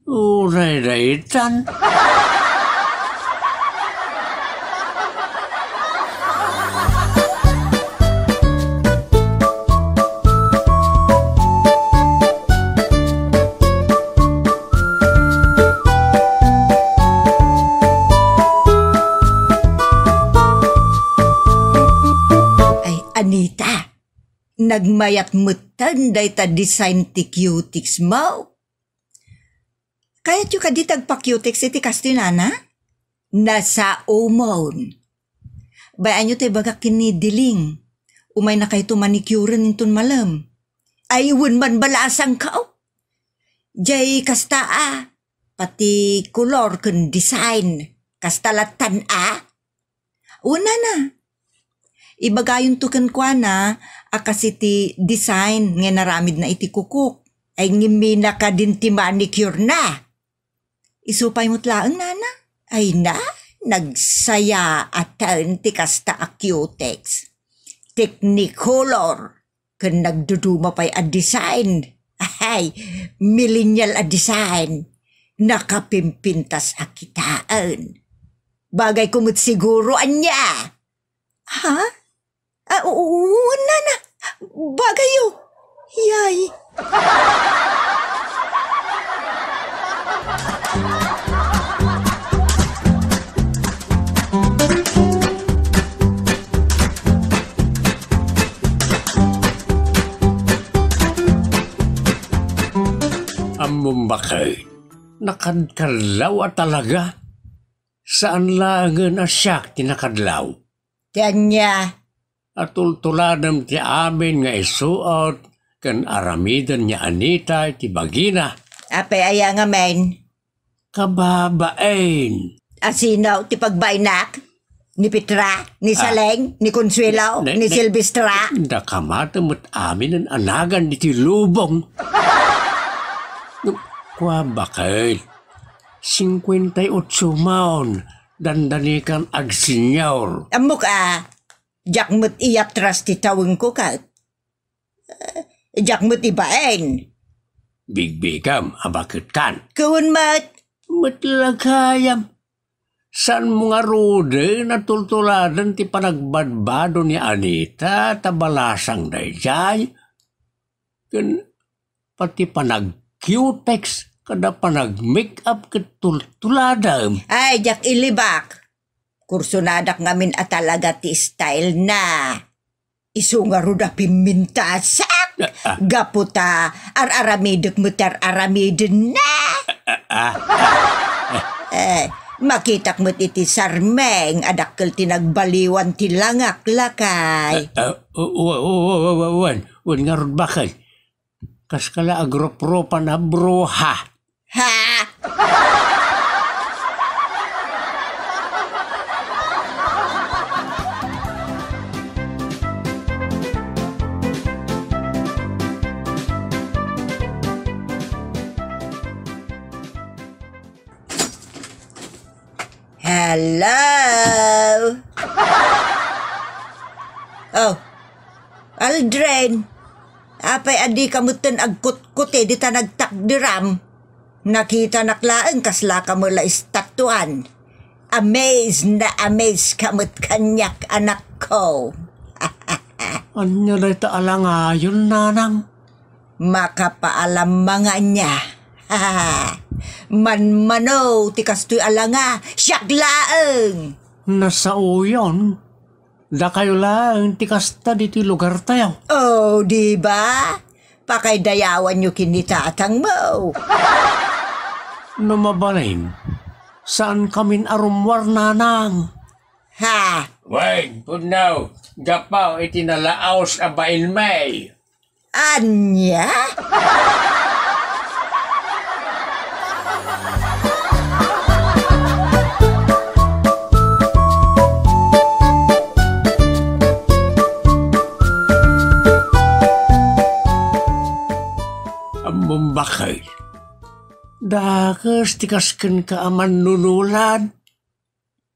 Uray daytan. Ay, Anita, nagmayat metten dayta design ti cutex mo. Kayatyo kadi ti agpa-cutex iti kastoy, nana? Nasaomon. Bay-anyo ti ibagak ken ni Diling. Umaynakayto manicuren inton malem. Ay, wen man balasangko. Diay kasta a, pati kolor ken design. Kasta lattan a. Wen, nana. Ibagayonto kenkuana a kas iti design nga inaramidna iti kukok. Ay, ngimina kadin ti manicure na. Isu pay met laeng, nana. Ay na, nagsayaatan ti kasta a cutex. Technicolor. Ken nagduduma pay a design. Ay, millennial a design. Nakapimpintas a kitaen. Bagayko met siguro, ania? Ha? Ah, oo, nana. Bagayyo. Yay. Ammom, baket, nakadkadlaw a talaga. Saan laengen a siak ti nakadlaw. Ti ania? A tultuladem ti amin nga isuot ken aramiden ni Anita iti bagina. Apay aya ngamin? Kababain. A sino ti pagbainnak? Ni Petra? Ni Ah. Saleng? Ni Consuelo? Ne-, ne-, Ni ne-, Silvestra? Dakama ti met aminen a nagan iti lubong. Kua, baket. Singkuenta y otso maon, dandanikan agsenyor. Ammok a, diak met iyatras ti tawengko ket. Eh, diak met ibain. Bigbigam a baketkan. Ken met? Met la gayam. Saanmo ngaruden a tultuladen ti panagbadbado ni Anita ta balasang daydiay? Ken pati panag-cutex kada panag-make-up ket tultuladem. Ay, diak ilibak. Kursonadak ngamin a talaga ti style na. Isu ngarud a pimmintasak. Ah, ah. Gapu ta ar-aramidek met ti ar-aramiden na. Ah, ah, ah. Eh, makitak met iti sarmeng a dakkel ti nagbaliwan ti langak, lakay. Ah, ah, wa-, wa-, wa-, wa-, wa-, wen, wen ngarud bakay. Kas kala agrupropan a bruha. Ha? Hello? Oh, Aldrin, apay a dika metten agkutkuti dita nagtakderam? Nakitanak laeng kasla ka met la estatuan. Amazed na amazed ka met kaniak, anakko. Ania dayta a langayon, nanang? Makapaalam nga ania. Manmano ti kastoy a langa, siak laeng. Nasaoyon. Dakayo laeng ti kasta ditoy lugartayo. Oh, di ba? Pakaydayawanyo ken ni tatangmo. No mabalin, saankamin a rummuar, nanang. Ha? Wen, pudno, gapu iti nalaos a bainmi. Ania? Ammom, bakay. Dakes ti kas kenka a mannunulad.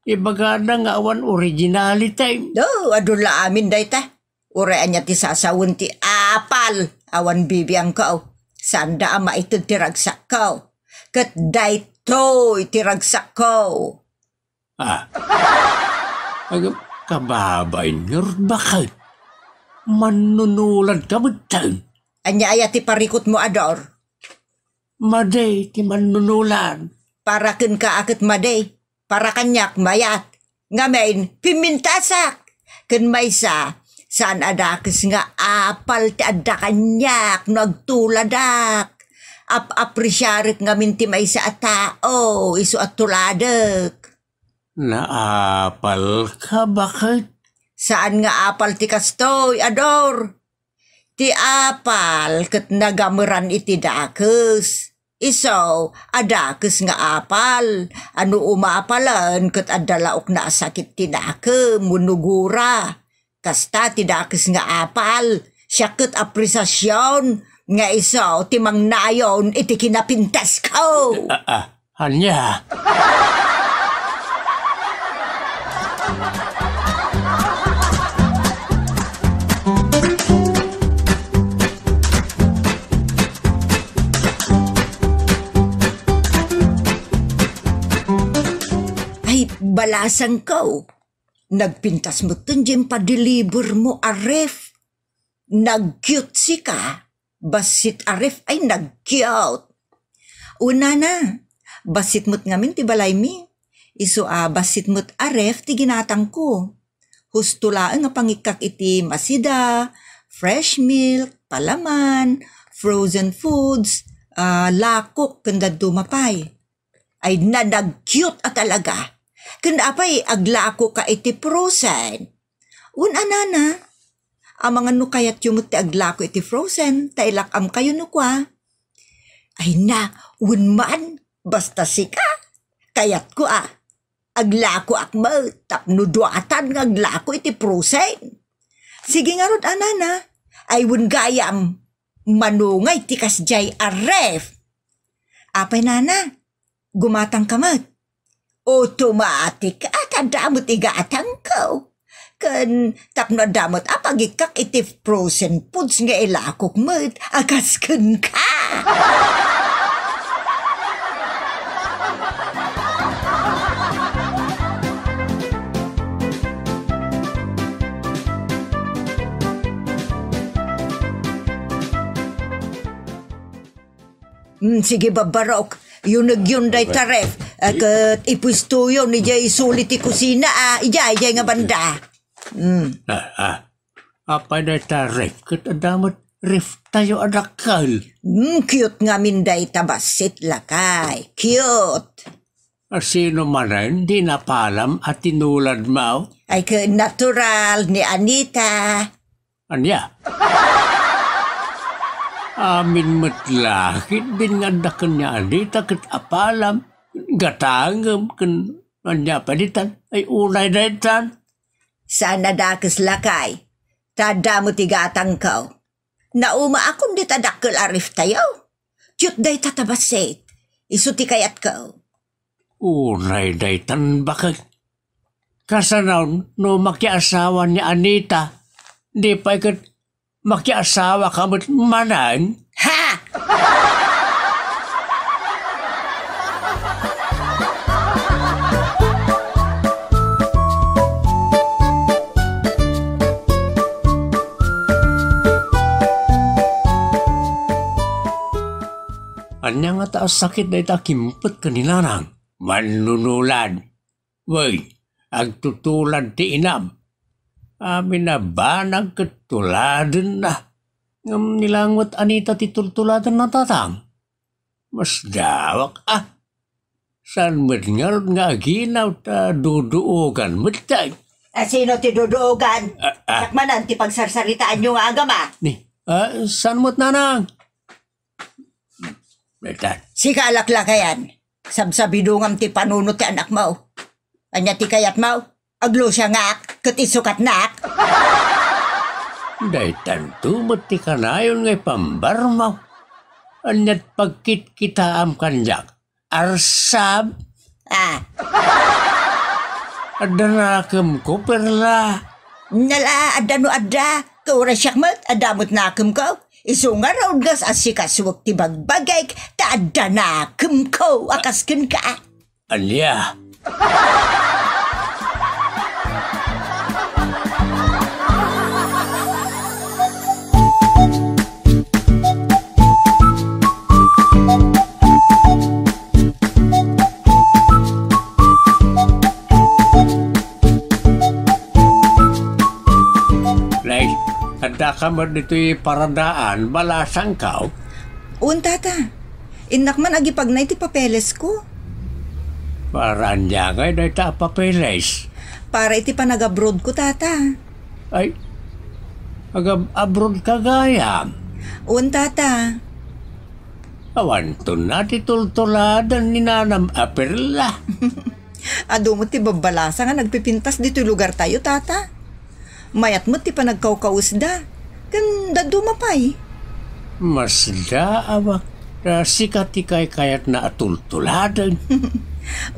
Ibagada nga awan originality. No, adu la amin dayta. Uray ania ti sasawen ti apal, awan bibiangko. Saanda a maited ti ragsakko. Ket daytoy ti ragsakko. Ah. Agam, kababain ngarud, bakay. Mannunulad ka metten. Ania aya ti parikutmo, Ador? Madi ti mannunulad. Para kenka a ket madi. Para kaniak, mayat. Ngamin, pimmintasak. Ken maysa, saan a dakes nga apal ti adda kaniak no agtuladak. Ap-apresiarek ngamin ti maysa a tao, isu a tuladek. Naapalka, baket? Saan nga apal ti kastoy, Ador. Ti apal ket nagameran iti dakes. Isu a dakes nga apal a no umapalen ket adda laokna a sakit ti nakem wenno gura. Kasta ti dakes nga apal, siak ket apresasion nga isu ti mangnayon iti kinapintasko. Ah, ah. Ania? Ay, balasangko. Nagpintas metten diay impadeliver mo a ref. Nag-cute sika. Bassit a ref ay nag-cute. Unana, bassit met ngamin ti balaymi. Isu a bassit met a ref ti ginatangko. Husto laeng a pangikkak iti masida, fresh milk, palaman, frozen foods, ah, lakok, ken dadduma pay. Ay, na nag-cute a talaga. Ken apay, aglako ka iti frozen? Wen a nana, amangan no kayatyo met ti aglako iti frozen, ta ilak-amkayo no kua. Ay na, wen man, basta sika, kayatko a. Aglakoak met tapno duatan nga aglako iti frozen. Sige ngarud a nana, ay wen gayam, manungay ti kasdiay a ref. Apay nana, gumatangka met? Automatic a ta adda met igatangko. Ken tapno adda met a pagikkak iti frozen foods nga ilakok met a kas kenka. Mm, sige, babbarok. Yunegyon dayta ref. Eh, ket ipuestoyon idiay isu ti kusina, a. Idiay, idiay nga banda. Mm. Ah, ah. Apay dayta ref? Ket adda met reftayo a dakkel. Mm, cute ngamin dayta bassit, lakay. Cute. A, sino manen ti napalam a tinuladmo? Ay, ket natural, ni Anita. Ania? Amin met la ketdin nga adda ken ni Anita ket apalam, gatangem ken ania pay ditan? Ay, unay daytan. Saan a dakes, lakay. Ta adda met ti gatangko. Naumaakon dita dakkel a reftayo. Cute dayta ta bassit. Isu ti kayatko. Uray daytan, baket. Kasano no makiasawa ni Anita? Di pay ket makiasawaka met manen? Ha? Ania ngata a sakit dayta a kimpet ken ni Nanang? Mannunulad. Wen, agtutulad ti inam. Amin a banag ket tuladenna. Ngem ni la met Anita ti tultuladenna, tatang. Masdaawak, a. Saan met ngarud nga aginaw ta duduogan met tay? A, sino ti duduogan? A, a. Siak manen ti pagsarsaritaanyo nga agama. Ni, a, saan met, Nanang? Dayta. Sika a laklakayan, sabsabidongam ti panunot ti anakmo. Ania ti kayatmo? Aglusiangak ket isukatnak? Daytanto met ti kanayon nga ipambarmo. Ania't pagkitkitaam kaniak? Arsab? Ah. Adda nakemko, Perla. Nala, adda no adda. Ket uray siak met, adda met nakemko. Isu ngarud nga asikasuek ti bagbagik, ta adda nakemko a kas kenka. Ania? Nay, addaka met ditoy paradaan, balasangko? Wen, tata. Innak man agipagnay ti papelesko. Para ania ngay dayta a papeles? Para iti panagabroadko, tata. Ay, agab-, abroad ka gayam? Wen, tata. Awanton a ti tultuladen ni nanam a Perla. Adu met ti babbalasang a nagpipintas ditoy lugartayo, tata. Mayat met ti panagkawkawesda. Ken dadduma pay. Masdaawak ta sika ti kaykayatna a tultuladen.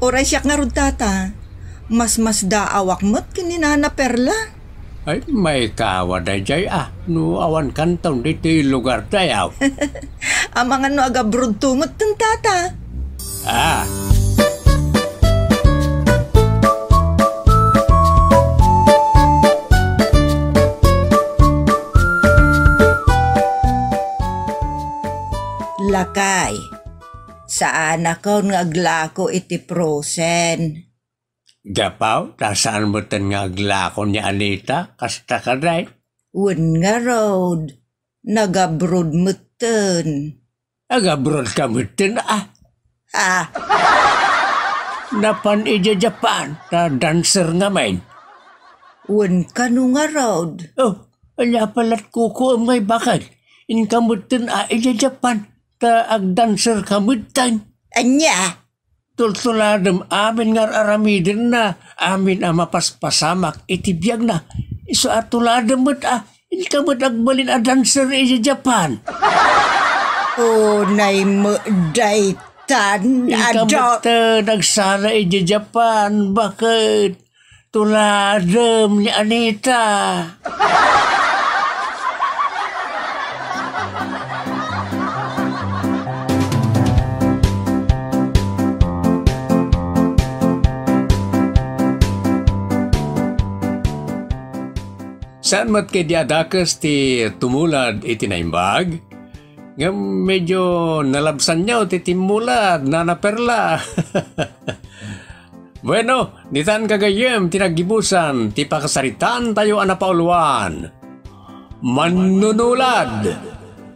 Uray siak ngarud, tata. Masmasdaawak met ken ni Nana Perla. Ay, maikawa daydiay a, no awan kanton ditoy lugartayo. Amangan no agabrodto metten, tata. Ah. Lakay, saanakon nga aglako iti frozen. Gapu ta saan metten nga aglako ni Anita, kasta kadi? Wen ngarud, nagabroad metten. Agabroad ka metten, a? Ah. Napan idiay Japan, ta dancer ngamin. Wen kano ngarud? Oh, ania pay la't kukuem ngay baket? Inka metten a idiay Japan, ta agdancer ka metten. Ania? Tultuladem amin nga ar-aramidenna, amin a mapaspasamak iti biagna. Isu a tuladem met a, inka met agbalin a dancer iti Japan. Unay met daytan, inka met, eh, nagsala iti Japan, baket? Tuladem ni Anita. Saan met kadi a dakes ti tumulad iti naimbag? Ngem medyo nalabsanyo ti timmulad, Nana Perla. Bueno, ditan gagayyem ti naggibusan ti pakasaritaan tayo a napauluan. Mannunulad.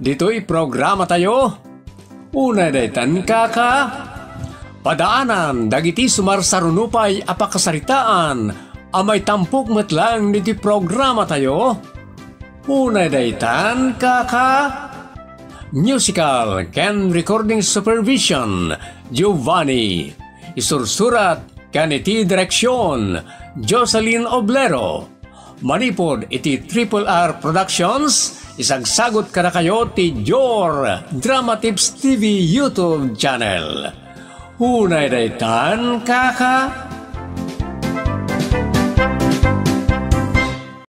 Ditoy programa tayo, Unay daytan, kaka? Padaanan dagiti sumarsaruno pay a pakasaritaan a maitampok met lang ditoy programa tayo. Unay daytan, kaka? Musical ken recording supervision, Giovanni. Isursurat ken iti direksyon, Jocelyn Oblero. Manipud iti Triple R Productions, isagsagut kadakayo ti Dior Drama Tips T V YouTube channel. Unay daytan, kaka?